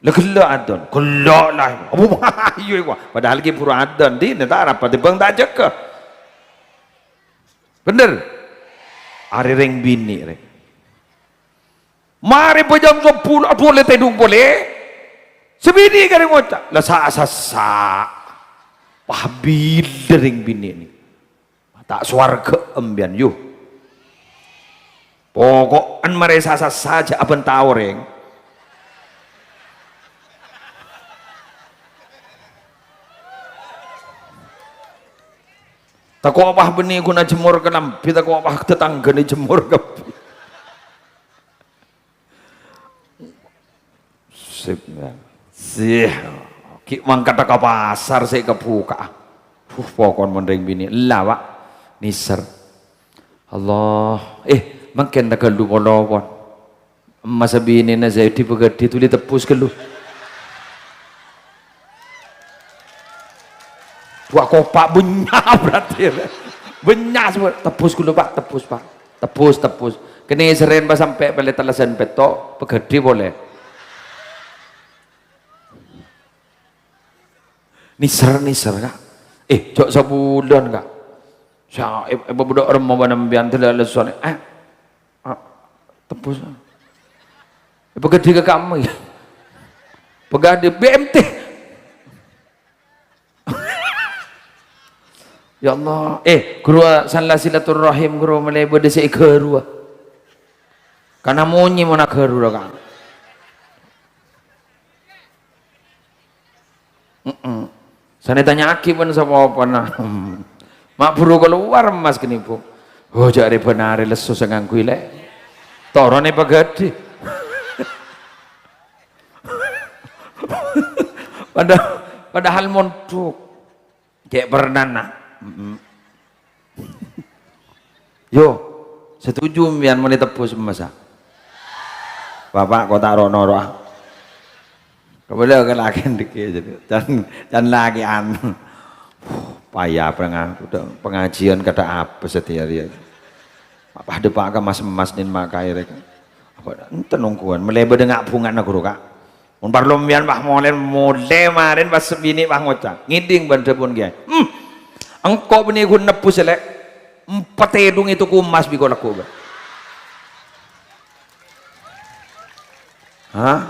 La ghellâ' adân. Ghellâ' la. Abu mayu, wah. Padahal ghi' buru adân. Dinah ta' arapa, tèmbhâng ta' ajâgâ. Bhender. Arè rèng binè', rè. Marè bhâjâng sobbhu, adhu, la tèdung polè. Sè binè' karè ngoca', "La sa-, sassa'." Pas bilâ rèng binè' nè. Ta' sowarghâ empèyan, yu. Poko'en marè sa-, sassa' jhâ' abânta orèng. Tako' pas bânnè ghun ajemmor kalambhi, tako' pas tatangghâna jemmor kabbhi. Sip, ya. Sih. Ghi' mangkadhâ ka pasar sè kabhuka'a. Huh, pokon mon rèng binè'. Ella, Pak. Nèser. Allah. Eh, mangkèn taghâllu polo, pon. Emmas binèna sè èpaghâdhi dhuli tebbus ghâllu. Dua kopak bânnya' berarti. Bânnya' semua. Tebbus ghâllu, Pak. Tebbus, Pak. Tebbus, tebbus. Kènè' sèrèn pas sampè' pèlè tellasan pètto', paghâdhi polè. Nèser, nèser, Ka'. Eh, jhâ' sabulân, Ka'. Sa-, è-, èpabudhâ remma bân empèyan dâlâ lessona. Eh, ah, tebbus. Èpaghâdhi ka kamma, ya. Paghâdhi B M T. Ya Allah. Eh, ghuru, sala silaturrahim, ghuru, malè bâdâ sè èghâruwâ. Kana monyè mon aghâru ra, Ka'. Heeh. Sanè tanya'aghi bân sapopona. Ma' buru kalowar emmas kènè', Bu. Oh, jhâ' rè bân arè lesso sè ngangghuy, Lè'. Toronè paghâdhi. Pada-, padahal mondhuk. Cè' pernana. Mm-mm. Yo, setuju mbiyan mènè tebbus emmas, ah? Bapak kok ta' ro'-noro'a. Kembali ke lagi dikit, jadi. Can, can lagi an. Paya penga-, udah pengajian kata apa setiap hari. Apa depak ke mas-mas nin makai rek. Apa enten nungguan. Mele bede ngak bunga negoro, Kak. Mon parlo mbiyan, Pak, molè, molè marèn pas binè', Pak, ngoca', "Ngèdhing bân dhâbuna Kèyaè. Hmm, engko' bânnè ghun nebbhus, Lè'. Empat èdhung ètokoa emmas bi' ko' lagghu', Pak." Hah?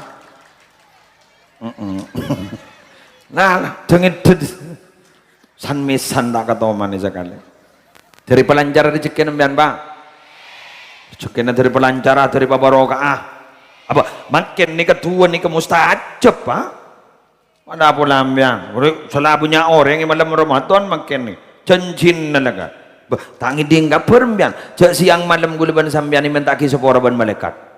Mm-mm. Nah, dengeded. San-mèsan ta' katomanè sakalè. Dhâri palancara rejekkèna sampèyan, Pak. Rejekkèna dhâri palancara, dhâri pabarokaa. Apa? Mangkèn nèka du'a nèka mustajab, Pak. Pada pola sampèyan. Orè-, sala bânnya' orèng è malem Ramadan mangkèn nè. Janjina la, Kak. Bâh, ta' ngèdhing kabhâr sampèyan. Jhâ' sèyang malem kaulâ bân sampèyan èmenta'aghi sapora bân malaèkat.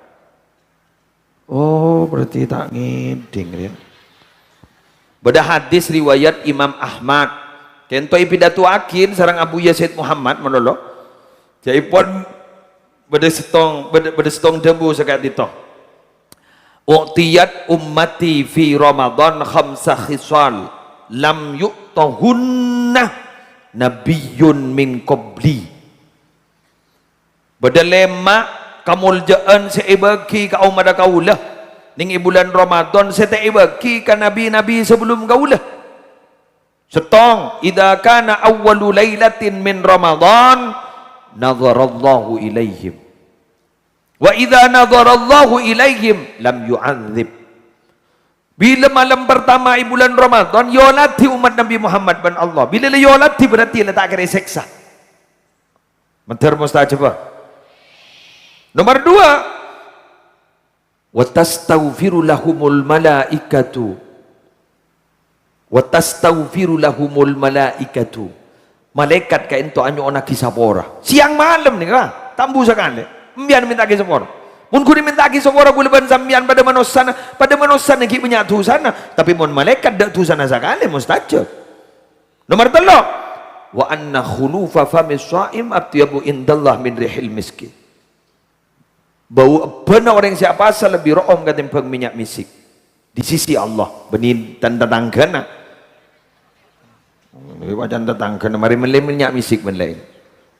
Oh, berarti ta' ngèdhing, ya. Bâdâ hadis riwayat Imam Ahmad. Kènto èpidatoaghi sareng Abu Yazid Muhammad malolo. Jhâ'èpon bâdâ sèttong, bâdâ, bâdâ sèttong dhâbu saka'dinto. "U'tiyat ummati fi Ramadan khamsa khisal lam yu'tahunna nabiyyun min qabli." Bâdâ lèma' kamoljâ'ân sè èbâghi ka ommaddhâ kaulâ, nèng è bulân Ramadan sè ta' èbâghi ka nabi-nabi sabellum kaulâ. Sèttong, "Idza kana awwalu lailatin min Ramadan, nadharallahu ilaihim. Wa idza nadharallahu ilaihim, lam yu'adzib." Bilâ malem partama è bulân Ramadan, èoladhi ommat Nabi Muhammad bân Allah. Bilâ la èoladhi, berarti la ta' kèra èsèksa. Mandhâr mustajabâ. Nomor dua, "Wa tastaghfiru lahumul malaikatu. Wa tastaghfiru lahumul malaikatu." Malaèkat ka'dinto anyo'onnaghi sapora. Sèyang malem nèka, ta' embu sakalè. Sampèyan menta'aghi sapora. Mon ghun menta'aghi sapora kaulâ bân sampèyan padâ manossana, padâ manossana ghi' bânnya' dusana. Tapè mon malaèkat ta' dusana sakalè, mustajab. Nomor tello', "Wa anna khulufa famis sha'im atyabu indallah min rihil miski." Bâu ebbhâna orèng sè apasa lebbi ro'om katèmbhâng mènnya' mèsik di sisi Allah, bânnè tan-, tatangghâna. Ini wajan tatangghâna, marè mellè mènnya' mèsik bân laèn.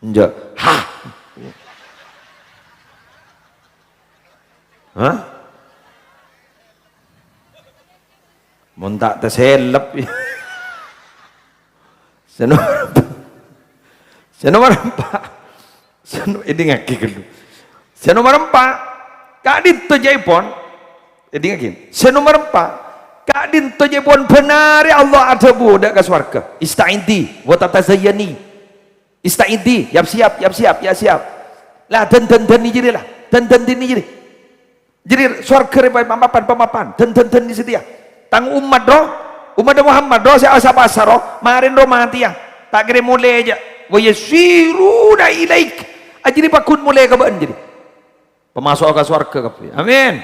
Enjâ'. Hah. Hah? Mon ta' tasèlep. Sè nomor empa'. Sè nomor empa'. Sè no-, èdingngaghi ghâllu. Sè nomor empa'. Ka'dinto jâèpon. Èdingngaghi. Sè nomor empa'. Ka'dinto jâèpon bhendherrè Allah adhâbu dâ' ka sowarghâ. "Ista'iddi wa tatazayyani." Ista'iddi, yap-siyap, yap-siyap, yap-siyap. La, dân-dândhâni jârèya, la. Dân-dândhâni jârèya. Jârèya sowarghâ rèya pamapan, pamapan. Dân-dândhâni satèya. Tang ommat, ro. Ommaddhâ Muhammad, ro, sè asa-pasa, ro. Marèn, ro, matèya. Ta' kèra molè, jâ'. "Wa yasiruna ilaik." Ajârèya pagghun molè ka bâ'na, jârèya. Pamaso'na ka sowarghâ kabbhi. Amin.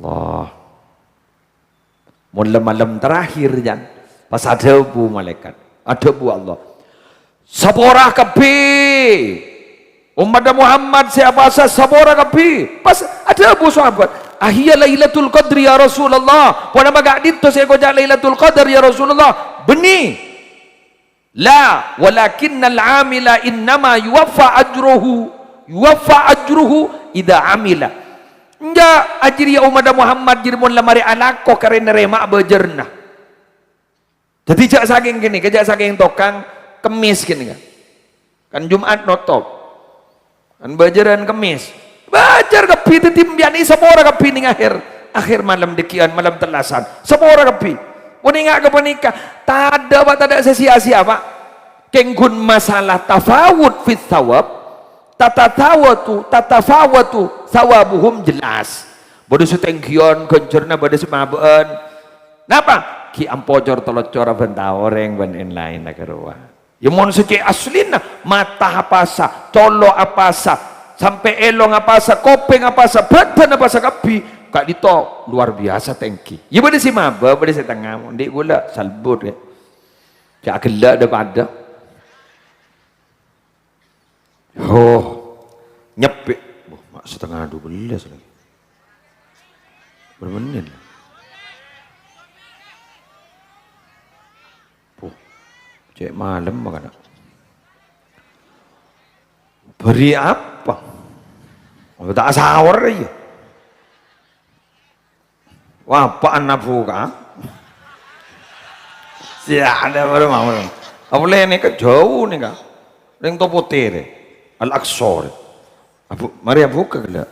Allah. Mon la malem terakhir, jân, pas adhâbu malaèkat, adhâbu Allah, "Sapora kabbhi! Ommaddhâ Muhammad sè apasa sapora kabbhi!" Pas adhâbu sahabat, "Ahiya Lailatul Qadri, ya Rasulullah? Ponapa ka'dinto sè èkoca' Lailatul Qadar, ya Rasulullah?" "Bânnè." "La, walakinnal amila innama yuwaffa ajruhu, yuwaffa ajruhu idza amila." Enjâ', ajârèya ommaddhâ Muhammad jârèya mon la marè alako karè narèma'a bâjârânna. Dhâddhi jâ' sakèng kènè, jâ' sakèng tokang kemmès kènè, kan Jum'at notop. Kan bâjârân Kemmès. Bâjâr kabbhi, dhâddhi empèyan sapora kabbhi neng akhèr, akhèr malem dhâggi'ân, malem tellasan. Sapora kabbhi. Mon enga' ka panèka, tadâ', Pak, tadâ' sè sia-sia, Pak. Kèng ghun masalah tafawut fis sawab, tatatawatu, tatafawatu sawabuhum jelas. Bâdâ sè tènggiyân ghânjhârânna, bâdâ sè mabâ'ân. Napa? Ghi' ampocor tello cora bân ta' orèng bân en-laenna karowa. Ya, mon sè cè' aslina, mata apasa, colo' apasa, sampè' èlong apasa, kopèng apasa, bhâdhân apasa kabbhi, ka'dinto luar biasa tèngghi. Ya, bâdâ sè mabâ, bâdâ sè tengnga, mon dhi' ghulâ salbut, ya. Cè' aghellâ' dâ-padâ. Oh, nyeppè'. Wah, ma' satengnga dubellâs lagi. Bârâmpa mennit? Puh, cè' malem mangkana. Bâri' apa? Oh, ta' saor, iyâ. Wah, apa'an abuka? Siya, ada baru mau. Apa le nèka jhâu nèka? Rèng Topo Tirè. Al-Aqsa rè. Abu, marè abuka ghellâ'.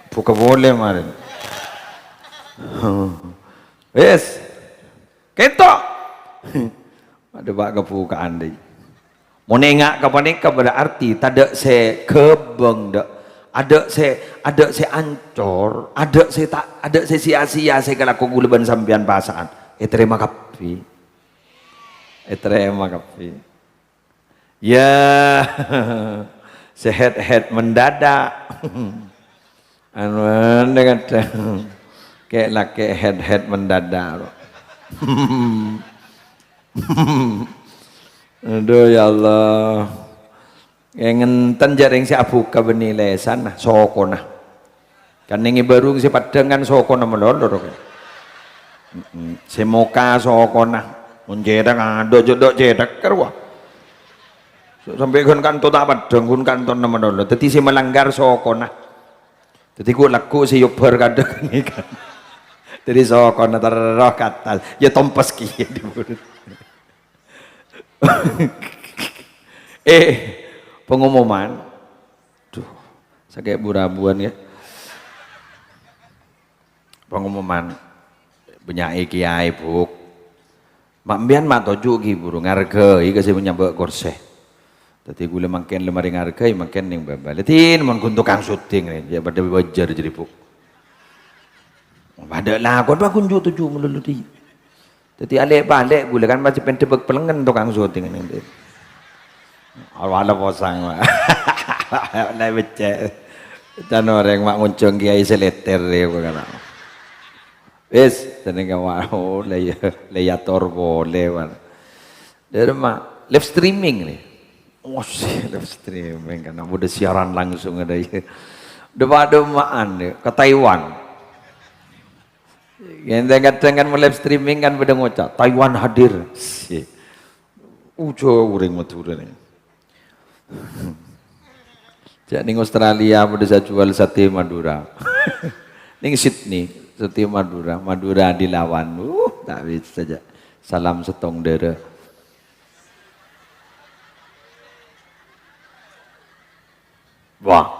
Buka polè marè. Wis. Kento. Adâ' bâ' kabuka'an, dhi'. Mon enga' ka panèka berarti tadâ' sè ghâbâng, dâ'. Adâ' sè, adâ' sè ancor, adâ' sè ta', adâ' sè sia-sia sè èkalako ghulâ bân sampèyan pasa'an. Ètarèma kabbhi. Ètarèma kabbhi. Ya, sè het-het mendadak. Anu, anu kadhâng. Kè'-lakè' het-het mendadak. Aduh, ya Allah. Kè ngenten jâ' rèng sè abuka bânnè lèsanna, sokona. Kan nèng è bârung sè peddhâng kan sokona malolo, ro, kan. Mm-mm. Sè moka sokona. Mon cèthak, adhu jâ' dâ' cèthak, karowa. Sampè' ghun kanto ta' peddhâng, ghun kantona malolo. Dhâddhi sè malanggar sokona. Dhâddhi ghu-, lagghu' sè èobbhâr kadhâng nèka. Dhâddhi sokona terro ka attas. Ya tompes kèya dhi' buru. Eh, pengumuman. Duh, sakè' bu-rabuwân, ya. Pengumuman. Bânnya'è kèyaè, Bu'. Ma' empèyan ma' toju' ghi' buru ngarghâi ka sè nyambâ' korsè. Dhâddhi ghulâ mangkèn la marè ngarghâi, mangkèn nèng bâbâ. Dhâddhi mon ghun tokang syuting rè, ya padâ bâjâr jârèya, Bu'. Padâ lakon, Pak, ghun ju-toju' malolo dhi'. Dhâddhi alè'-palè' ghulâ kan masih pendek pelengen tokang syuting nèng dhi'. Awalnya posang, Pak. La beccè'. Can orèng ma' ngonjhâng kèyaè sè lètèr rè, Bu', kan. Wis, jenenge wa-, oh, la ya, la ya ator pole, Wan. Dârma, live streaming nih. Oh, si live streaming kan, udah siaran langsung ada ya. Udah pada maan ya, ke Taiwan. Yang kadang-kadang kan mau live streaming kan pada ngoca', "Taiwan hadir." Si. Ujo uring Madura nih. Jhâ' neng Australia padâ sè juwâl satè Madura. Neng Sydney, satè Madura, Madura dilawan. Uh, ta' bisa jhâ'. Salam sèttong dârâ. Wah,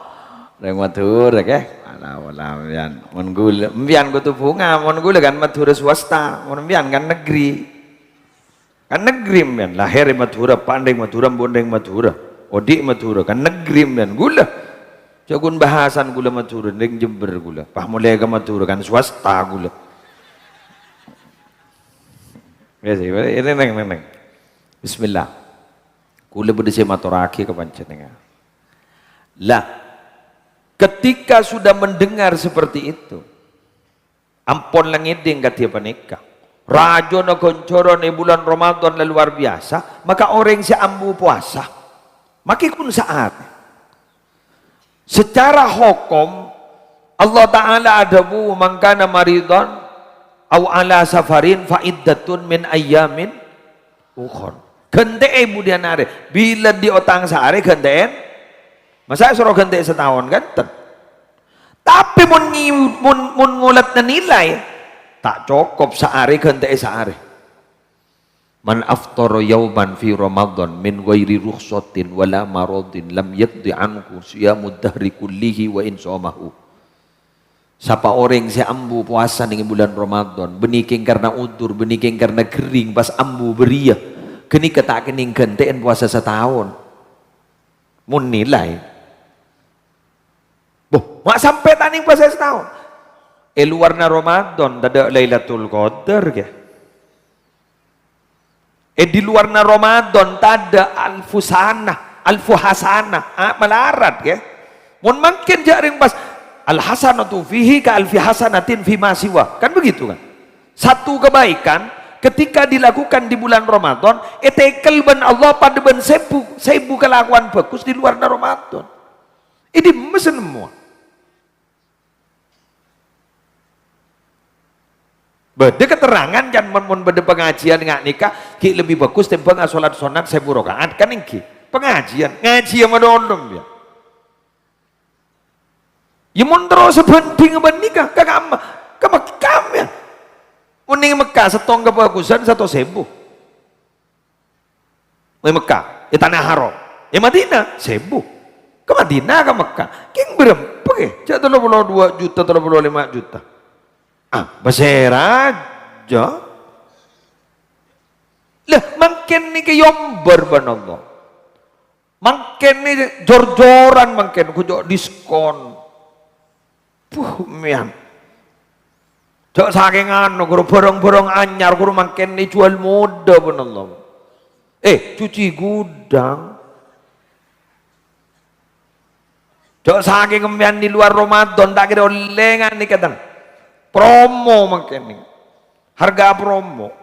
rèng Madhurâ, kè? Ala-, ala, mbiyan. Mon ghulâ, mbiyan kodhu bhunga, mon ghulâ kan Madhurâ swasta, mon mbiyan kan negeri. Kan negeri mbiyan, lahèr è Madhurâ, pa' rèng Madhurâ, embu' rèng Madhurâ, odi' Madhurâ, kan negeri mbiyan, ghulâ. Jhâ' ghun bahasan ghulâ Madhurâ, rèng Jember ghulâ. Pas molè ka Madhurâ, kan swasta ghulâ. Ya sih, ini neng, neng, neng. Bismillah. Ghulâ bâdâ sè matorraghi ka panjhennengngan. Lah, ketika sudah mendengar seperti itu, ampon la ngèdhing kadhi panèka. Rajâna ghânjhârân è bulân Ramadan la luar biasa, maka orèng sè ambu powasa, makè ghun sa'at. Secara hokom, Allah Ta'ala adhâbu, "Man kana maridhan au ala safarin fa iddatun min ayyamin ukhar." Ghântè'è budiyân arè. Bilâ andi' otang saarè, ghântè'è. Masa' soro ghântè'è sataon, kan? Tapè mon ngi-, mon, mon ngolèt nilai, ta' cokop saarè ghântè'è saarè. "Man aftara yauman fi Ramadan min ghairi rukhsatin wala maradin lam yaqdi anhu siyamud dahri kullihi wa in shamahu." Sapa orèng sè ambu powasa neng bulân Ramadan, bânnè kèng karna udzur, bânnè kèng karna ghering, pas ambu bâriyâ, ghânèka ta' kennèng ghântè'èn powasa sataon. Mon nilai. Boh, ma' sampè' ta' nèng powasa sataon. È luwarna Ramadan, tadâ' Lailatul Qadar, kè? È di luwarna Ramadan tadâ' alfu sana, alfu hasana, ah, malarat, ya. Mon mangkèn jhâ' rèng pas, "Al hasanatu fihi ka alfi hasanatin fima siwa." Kan begitu, kan? Satu kebaikan ketika dilakukan di bulan Ramadan, ètèkel bân Allah padâ bân sèbu, sèbu kalakowan bhâghus di luwarna Ramadan. È dimma sè nemmowa? Bâdâ keterangan, can, mon, mon bâdâ pangajiân nga' nèka ghi' lebbi bhâghus tèmbhâng asolat sonat sèbu raka'at, kan ènggi? Pangajiân, ngajiyâ madâlem, ya. Ya, mon terro sabhândhingnga bân nèka, ka kamma? Ka Mekkah, ya. Mon neng Mekkah, sèttong kabhâghusân satos èbu. È Mekkah, è Tanah Haram. È Madinah, sèbu. Ka Madinah, ka Mekkah. Kèng bârâmpa, kè? Jhâ' tello polo duwâ' juta, tello polo lèma' juta. Ah, pasèra jhâ'. Lah, mangkèn nèka èombâr bân Allah. Mangkèn nè jor-joran mangkèn, ghun jhâ' diskon. Puh, mèyan. Jhâ' sakèng anu, ghuru bhârâng-bhârâng anyar, ghuru mangkèn èjhuwâl modâ, bân Allah. Eh, cuci gudang. Jhâ' sakèng sampèyan di luar Ramadan, ta' kèra ollè nga' nèka, tang. Promo mangkèn nè. Harga promo.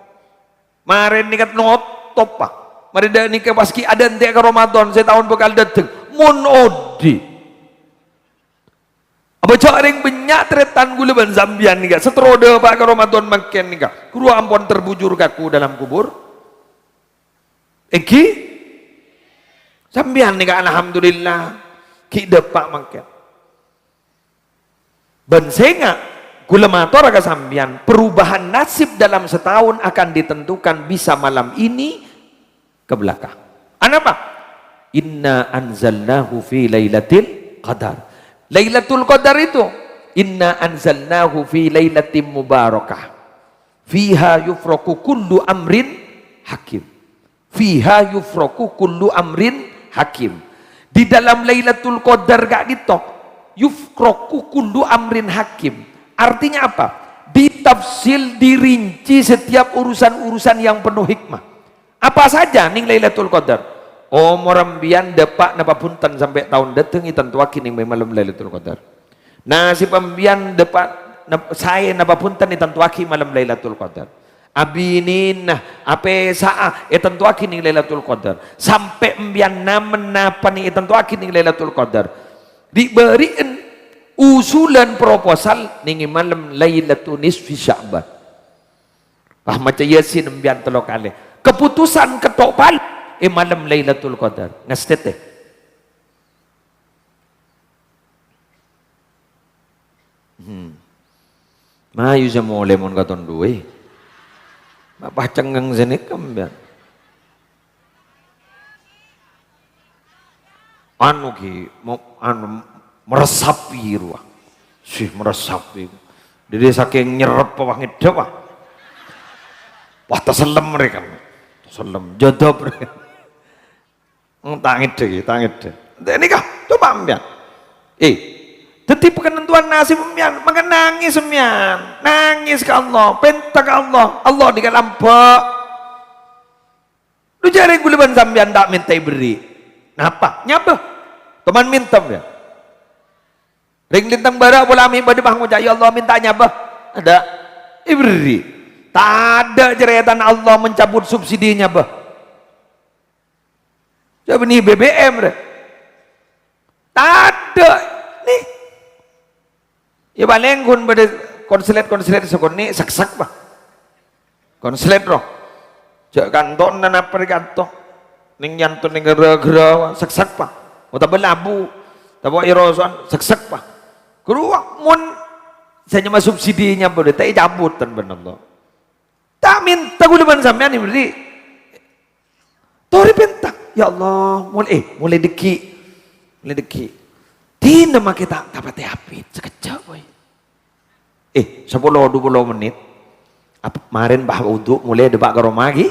Marèn nèka notop, Pak. Marè dâ' nèka pas ghi' adântè' ka Ramadan, sè taon bhâkal dâteng. Mon odi'. Apa jhâ' rèng bânnya' tarètan ghulâ bân sampèyan nèka, sè terro dâpa' ka Ramadan mangkèn nèka, ghuru ampon terbujur kaku dalam kubur? Ènggi? Sampèyan nèka, alhamdulillah, ghi' dâpa' mangkèn. Bân sènga', ghulâ matora ka sampèyan, perubahan nasib dalam setahun akan ditentukan bisa malam ini ke belakang. Anapa? "Inna anzalnahu fi lailatil qadar." Lailatul Qadar itu, "Inna anzalnahu fi lailatin mubarakah. Fiha yufraqu kullu amrin hakim." "Fiha yufraqu kullu amrin hakim." Di dalam Lailatul Qadar ka'dinto, "Yufraqu kullu amrin hakim." Artinya apa? Ditafsil, dirinci setiap urusan-urusan yang penuh hikmah. Apa saja neng Lailatul Qadar? Omor sampèyan dâpa' napa bhunten sampè' taon dâteng ètantowaghi neng malem Lailatul Qadar. Nasib sampèyan dâpa' Nap-, saè napa bhunten ètantowaghi malem Lailatul Qadar. Abinèna, apèsa'a ètantowaghi neng Lailatul Qadar. Sampè' empèyan namen napa neng ètantowaghi neng Lailatul Qadar. Ri'-bâri'en usulan proposal neng è malem Lailatul Nisfi Sya'ban. Pas maca Yasin empèyan tello kalè. Keputusan kettok pal è malem Lailatul Qadar. Ngastètè. Hmm. Mayu sè molè mon katon duwâ. Ma' pas cengngeng sanèka, empèyan. Anu, Ki, mo-, anu, meresapi rowa. Sih, meresapi. Dhâddhi sakèng nyerrep apa ngèdhep, ah. Wah, tasellem rèya kan. Tasellem, jadab rèya. Hmm, ta' ngèdhek, ta' ngèdhek. Nèka, coba empèyan. Eh, dhâddhi panentowan nasib empèyan, maka nangès empèyan. Nangès ka Allah, pènta ka Allah. Allah dhika lambâ'. Dhu jhâ' rèng ghulâ bân sampèyan ta' mènta èberri'. Napa? Nyabâ. Toman mènta empèyan. Rèng lintang bârâ' pola mè' bâdâ pas ngoca', "Ya Allah, mènta nyabâ." Adâ'. Èberri'. Tadâ' carètana Allah mencabut subsidi nyabâ. Coba nè B B M rè. Tadâ'. Nè. Ya palèng ghun bâdâ konslet-konslet sakonè' sèksèk, Pak. Konslet, roh. Jhâ' kantona napa rè kanto. Neng yanto neng ghârâ-ghârâ sèksèk, Pak. Otabâ labu. Tabâ èrosowan sèksèk, Pak. Ghâruwa mon sè nyama subsidi nyabâ ta' ècabut bân Allah. Ta' mènta ghulâ bân sampèyan èberri'. Torè pènta, "Ya Allah, mol-, eh, molè dhâggi'. Molè dhâggi'. Dinah makè ta', ta' patè abit, sakejjhâ', boy." Eh, sapolo, dupolo mennit. Ap-, marèn, Pak, wudu', molè dâpa' ka roma, ghi.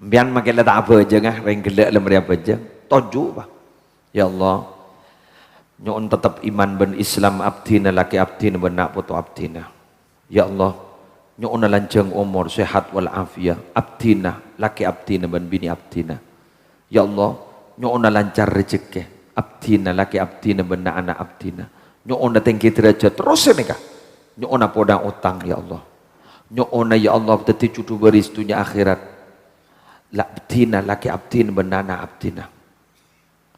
Empèyan makè la ta' abhâjâng, ah, rèng ghellâ' la marè abhâjâng. Toju', Pak. Ya Allah, nyo'on teptep iman bân Islam abdhina, lakè abdhina bân na' poto abdhina. Ya Allah, nyo'ona lanjhâng omor, sehat wal afiat, abdhina, lakè abdhina bân binè abdhina. Ya Allah, nyo'ona lancar rejekkè, abdhina, lakè abdhina bân na'-ana' abdhina. Nyo'ona tèngghi derajat, terros sanèka. Nyo'ona podhâng otang, ya Allah. Nyo'ona, ya Allah, dhâddhi judhu bâris dhunnya akhèrat. La abdhina, lakè abdhina bân na'-ana' abdhina.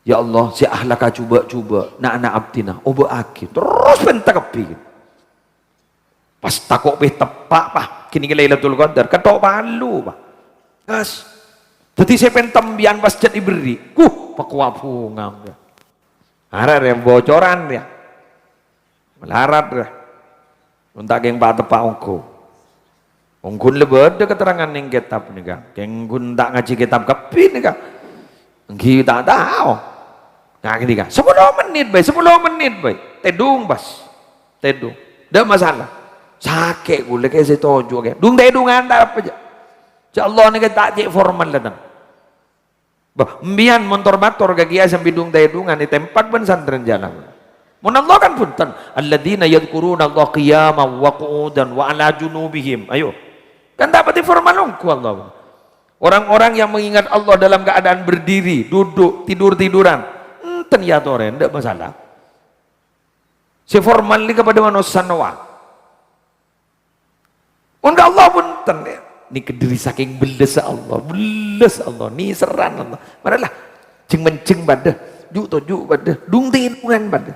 Ya Allah, sè ahlakka jhubâ'-jhubâ', na'-ana' abdhina, obâ'aghi. Terros pènta kabbhi. Pas tako' pè teppa', Pak. Kènè' Lailatul Qadar, kettok palu, Pak. Gas. Dhâddhi sè pènta empèyan pas jhât èberri'. Huh, pakowa bhunga. Arèya rèya bocoran rèya. Malarat rèya. Mon ta' kèng pateppa' ongghu. Ongghu la bâdâ keterangan neng kètab nèka. Kèng ghun ta' ngajhi kètab kabbhi nèka. Èngghi ta' tao. Nah, ghânèka. Sapolo mennit bhâi, sapolo mennit bhâi. Tèdung pas. Tèdung. Ndak masalah. Sakè' ghulâ kè sè toju' kè. Dung tèdungan ta' apa jhâ'. Jhâ' Allah nèka ta' cè' formal dâteng. Bâh, empèyan mon tor-mator ka kèyaè sambi dung-tèdungan ètempak bân santrèna jhâ' la. Mon Allah kan bhunten, "Alladzina yadzkurunallaha qiyaman wa qu'udan wa 'ala junubihim." Ayo. Kan ta' patè formal ongghu Allah. Orang-orang yang mengingat Allah dalam keadaan berdiri, duduk, tidur-tiduran. Enten èyatorè, ndak masalah. Sè formal nèka padâ manossa nowa. Mon ka Allah bhunten, ya. Nèka dhâri sakèng bellessa Allah, bellessa Allah, nèserran Allah. Maralah, jheng-menjheng padâ, ju'-toju' padâ, dung-tèdungan padâ.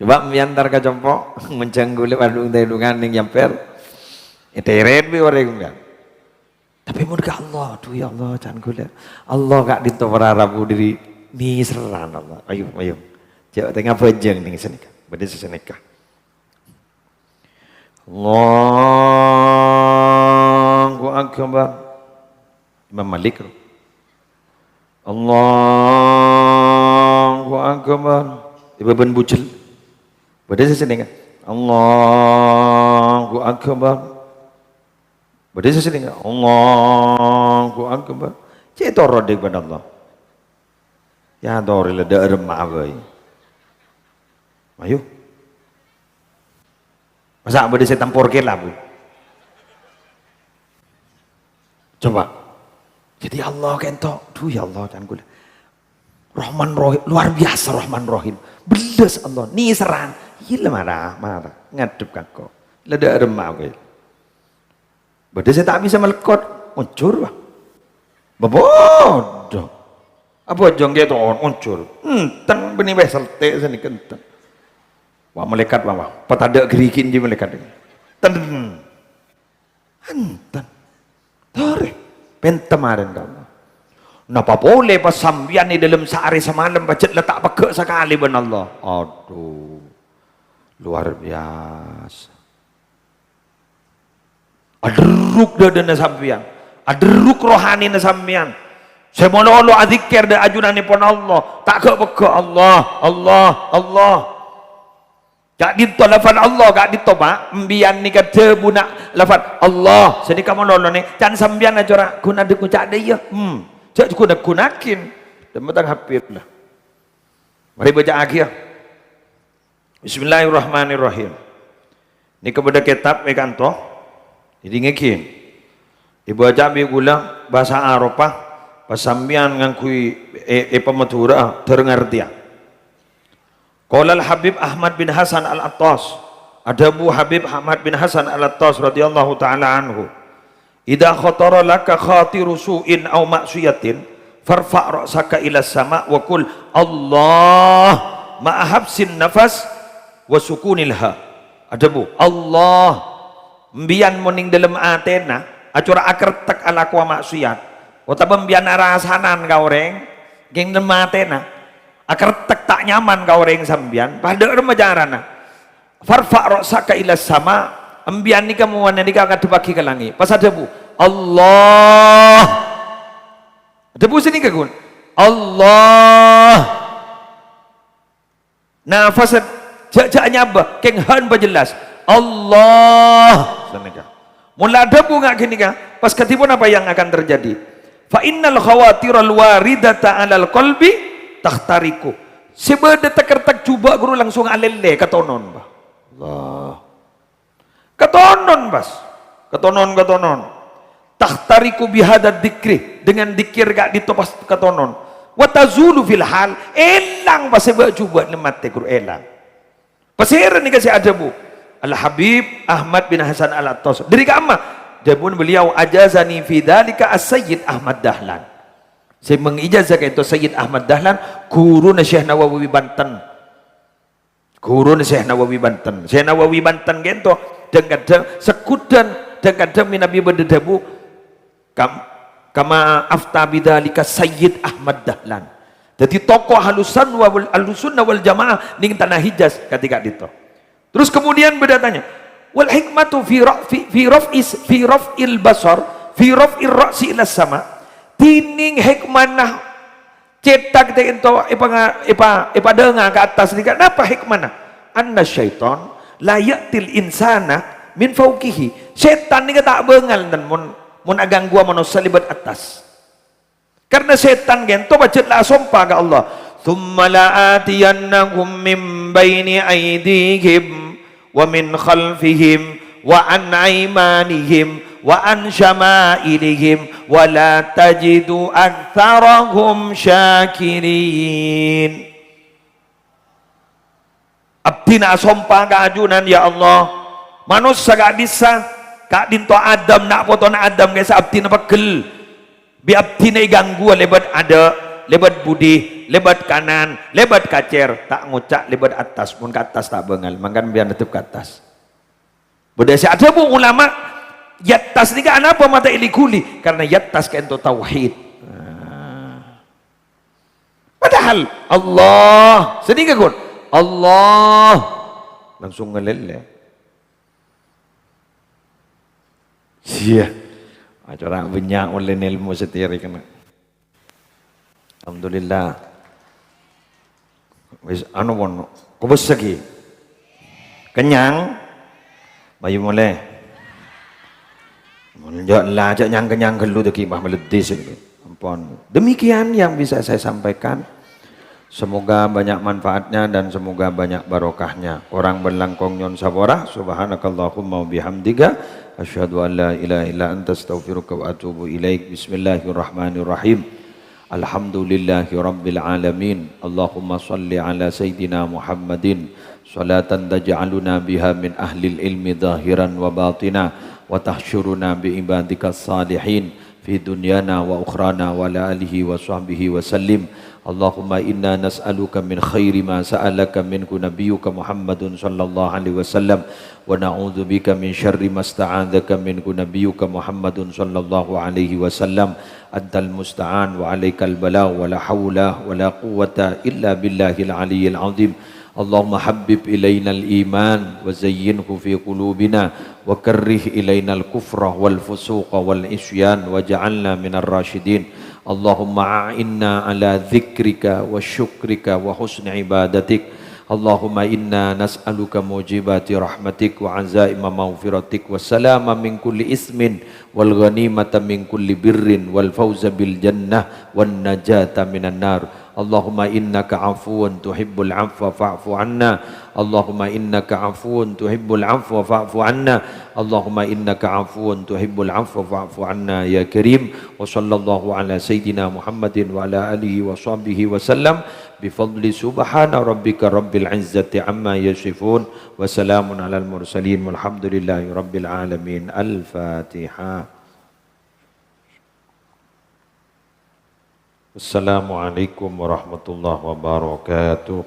Coba empèyan entar ka compo', menjheng ghulâ padung-tèdungan neng nyamper. Èterèt bi' orèng empèyan. Tapè mon ka Allah, "Adhu, ya Allah, can ghulâ." Allah ka'dinto para rabu dhâri nèserran Allah. Ayo, ayo. Jhâ' tènga bhâjâng neng sanèka. Bâdâ sè sanèka. Allahu Akbar. Imam Malik. Allahu Akbar. Ibâbân bujel. Bâdâ sè sanèka. Allahu Akbar. Bâdâ sè sanèka. Allahu Akbar. Cè' toro' dhâ' bân Allah. Ya, toro' la dâ' remma bhâi. Ayo. Masa' bâdâ sè tempor kèla, Bu? Coba. Jadi Allah kento, "Adhu, ya Allah, can ghulâ." Rahman Rahim, luar biasa Rahman Rahim. Bellas Allah, nèserran. Iyâ la mara, mara. Ngadhep ka engko'. La dâ' remma kowe. Bâdâ sè ta' bisa malekkot, onjhur, wah. Bâbâdâ. Apa jâ' engko' ta' onjhur? Enten bânnè wèh seltè' sanèka enten. Wah, malaèkat, wah, wah. Patadâ' ghârighi' jiyâ malaèkat. Ten. Enten. Torè. Pènta marèn ka Allah. Napa polè pas sampèyan è dâlem saarè samalem pajhât la ta' pegghâ' sakalè bân Allah? Adhu. Luar biasa. Adherruk dâdâna sampèyan. Adherruk rohanina sampèyan. Sè malolo adzikkèr dâ' ajunanèpon Allah. Ta' ghâ'-pegghâ' Allah, Allah, Allah. Ka'dinto lafad Allah, ka'dinto, Pak. Embiyan nèka dhâbuna lafad Allah. Sanèka malolo nè, can sampèyan ajhâra' ghun adhep ngoca' dâ' iyâ. Hmm. Jhâ' ghun-ghunaaghin. Dâmma tang Habib la. Marè bâca'aghi, yâ. Bismillahirrahmanirrahim. Nèka bâdâ kètab è kanto. Èdingngaghi. Èbâca bi' ghulâ bhâsa Aropa, pas sampèyan ngangghuy è, è pamadhurâ'â, dâr ngartèya. Qala Al-Habib Ahmad bin Hasan Al-Attas. Adhâbu Habib Ahmad bin Hasan Al-Attas radhiyallahu ta'ala anhu, "Idza khatara laka khatiru su'in aw ma'siyatin, farfa' ra'saka ila sama' wa qul, 'Allah,' ma'a habsin nafas wa sukunil ha." Adhâbu, "Allah." Embiyan mon neng dâlem atèna, ajhâra' akertek alakowa ma'siyat, otabâ embiyan arasanan ka orèng, kèng dâlem atèna, akertek ta' nyaman ka orèng sampèyan, padâ remma carana. "Farfa' ra'saka ila sama'," embiyan nèka mowana nèka ngadhebbhâghi ka langngè'. Pas adhâbu, "Allah." Adhâbu sanèka, ghun. "Allah." Nafas jhâ'-jhâ' nyabâ, kèng han pajellas. "Allah." Sanèka. Mon la adhâbu nga' ghânèka, pas kadhipon apa yang akan terjadi? "Fa innal khawatiral waridata 'alal qalbi tahtariqu." Sè bâdâ tèk-kertèk jhubâ' ghuru langsung alèlè, katonon, Pak. Allah. Katonon, pas. Katonon, katonon. "Tahtariqu bihadza dzikri." Dengan dzikir ka'dinto pas katonon. "Wa tazulu fil hal." Èlang pas sè bâ'-jhubâ' nèmmatè ghuru èlang. Pasèra nèka sè adhâbu? Al-Habib Ahmad bin Hasan Al-Attas. Dâri ka'amma? Dhâbuna beliau, "Ajazani fi dzalika As-Sayyid Ahmad Dahlan." Sè mengijazah kaènto Sayyid Ahmad Dahlan, ghuruna Syekh Nawawi Banten. Ghuruna Syekh Nawawi Banten. Syekh Nawawi Banten kaènto, dhâng-kadhâng, segghudhân, dhâng-kadhâng mènabi bâdâ dhâbu, kam-, kama afta bidzalika Sayyid Ahmad Dahlan. Dâddhi tokoh Ahlussunnah wal, Ahlussunnah wal Jamaah neng tana Hijaz katèka ka'dinto. Terus kemudian bâdâ tanya, "Wal hikmatu fi ra-, fi, fi raf'is, fi raf'il basar, fi raf'ir ra'si ila sama'?" Dhinèng hikmana cèthak kaènto èpanga-, èpa-, èpadhângnga ka attas nèka, napa hikmana? "Anna syaitan la ya'til insana min fauqihi." Sètan nèka ta' bângal, enten, mon, mon aghângguwâ manossa lèbât attas. Karna sètan kaènto pajhât la asompa ka Allah, "Tsumma la atiyannahum min baini aidihim wa min khalfihim wa an aimanihim wa an syama'ilihim wa la tajidu aktsarahum syakirin." Abdhina asompa ka ajunan, ya Allah, manossa ka'dissa, ka'dinto Adam, na' potona Adam ka'issa abdhina pegghel. Bi' abdhina èghângguwâ lèbât adâ', lèbât budi, lèbât kanan, lèbât kacèr, ta' ngoca' lèbât attas, mon ka attas ta' bângal, mangkana bi'na ngadhep ka attas. Bâdâ sè adhâbu ulama, "Yattas nèka anapa mata èli-ghuli?" Karna yattas kaènto tauhid. Nah. Padahal Allah, sanèka, ghun. Allah. Langsung ngalèlè. Iyâ. Acara bânnya' ollèna èlmo satèya rè kèna. Alhamdulillah. Wis, anu, pon, kobâsa ghi. Kenyang? Mayu molè. Mon jâ' la, jâ' nyang-kenyang ghâllu dâggi' mah maleddhi sè. Ampon. Demikian yang bisa saya sampaikan. Semoga banyak manfaatnya dan semoga banyak barokahnya. Korang bân langkong nyo'on sapora. Subhanakallahumma wa bihamdika. Asyhadu an la ilaha illa anta astaghfiruka wa atubu ilaik. Bismillahirrahmanirrahim. Alhamdulillahirabbil alamin. Allahumma shalli ala sayyidina Muhammadin, shalatan taj'aluna biha min ahlil ilmi zahiran wa batina, wa tahsyuruna bi ibadikas salihin fi dunyana wa ukhrana, wa ala alihi wa sahbihi wa sallim. Allahumma inna nas'aluka min khairi ma sa'alaka minhu nabiyyuka Muhammadun sallallahu alaihi wasallam, wa na'udzubika min syarri masta'adzaka minhu nabiyyuka Muhammadun sallallahu alaihi wasallam. Antal musta'an wa alaikal balagh, wa la haula wa la quwwata illa billahil aliyyil azim. Allahumma habbib ilainal iman wa zayyinhu fi qulubina, wa karrih ilainal kufra wal fusuqa wal isyan waj'alna minar rasyidin. Allahumma a'inna ala dzikrika wa syukrika wa husni ibadatik. Allahumma inna nas'aluka mujibati rahmatik wa azaima maghfiratik wa salama min kulli ismin wal ghanimata min kulli birrin wal fauza bil jannah wan najata minan nar. Allahumma innaka afuwun tuhibbul afwa fa'fu anna. Allahumma innaka afuwun tuhibbul afwa fa'fu anna. Allahumma innaka afuwun tuhibbul afwa fa'fu anna ya karim. Wa sallallahu ala sayyidina Muhammadin wa ala alihi wa sahbihi wa sallam. Bi fadli subhana rabbika rabbil izzati amma yasifun. Wa salamun alal mursalin. Walhamdulillahi rabbil alamin. Al-Fatihah. Assalamualaikum warahmatullahi wabarakatuh.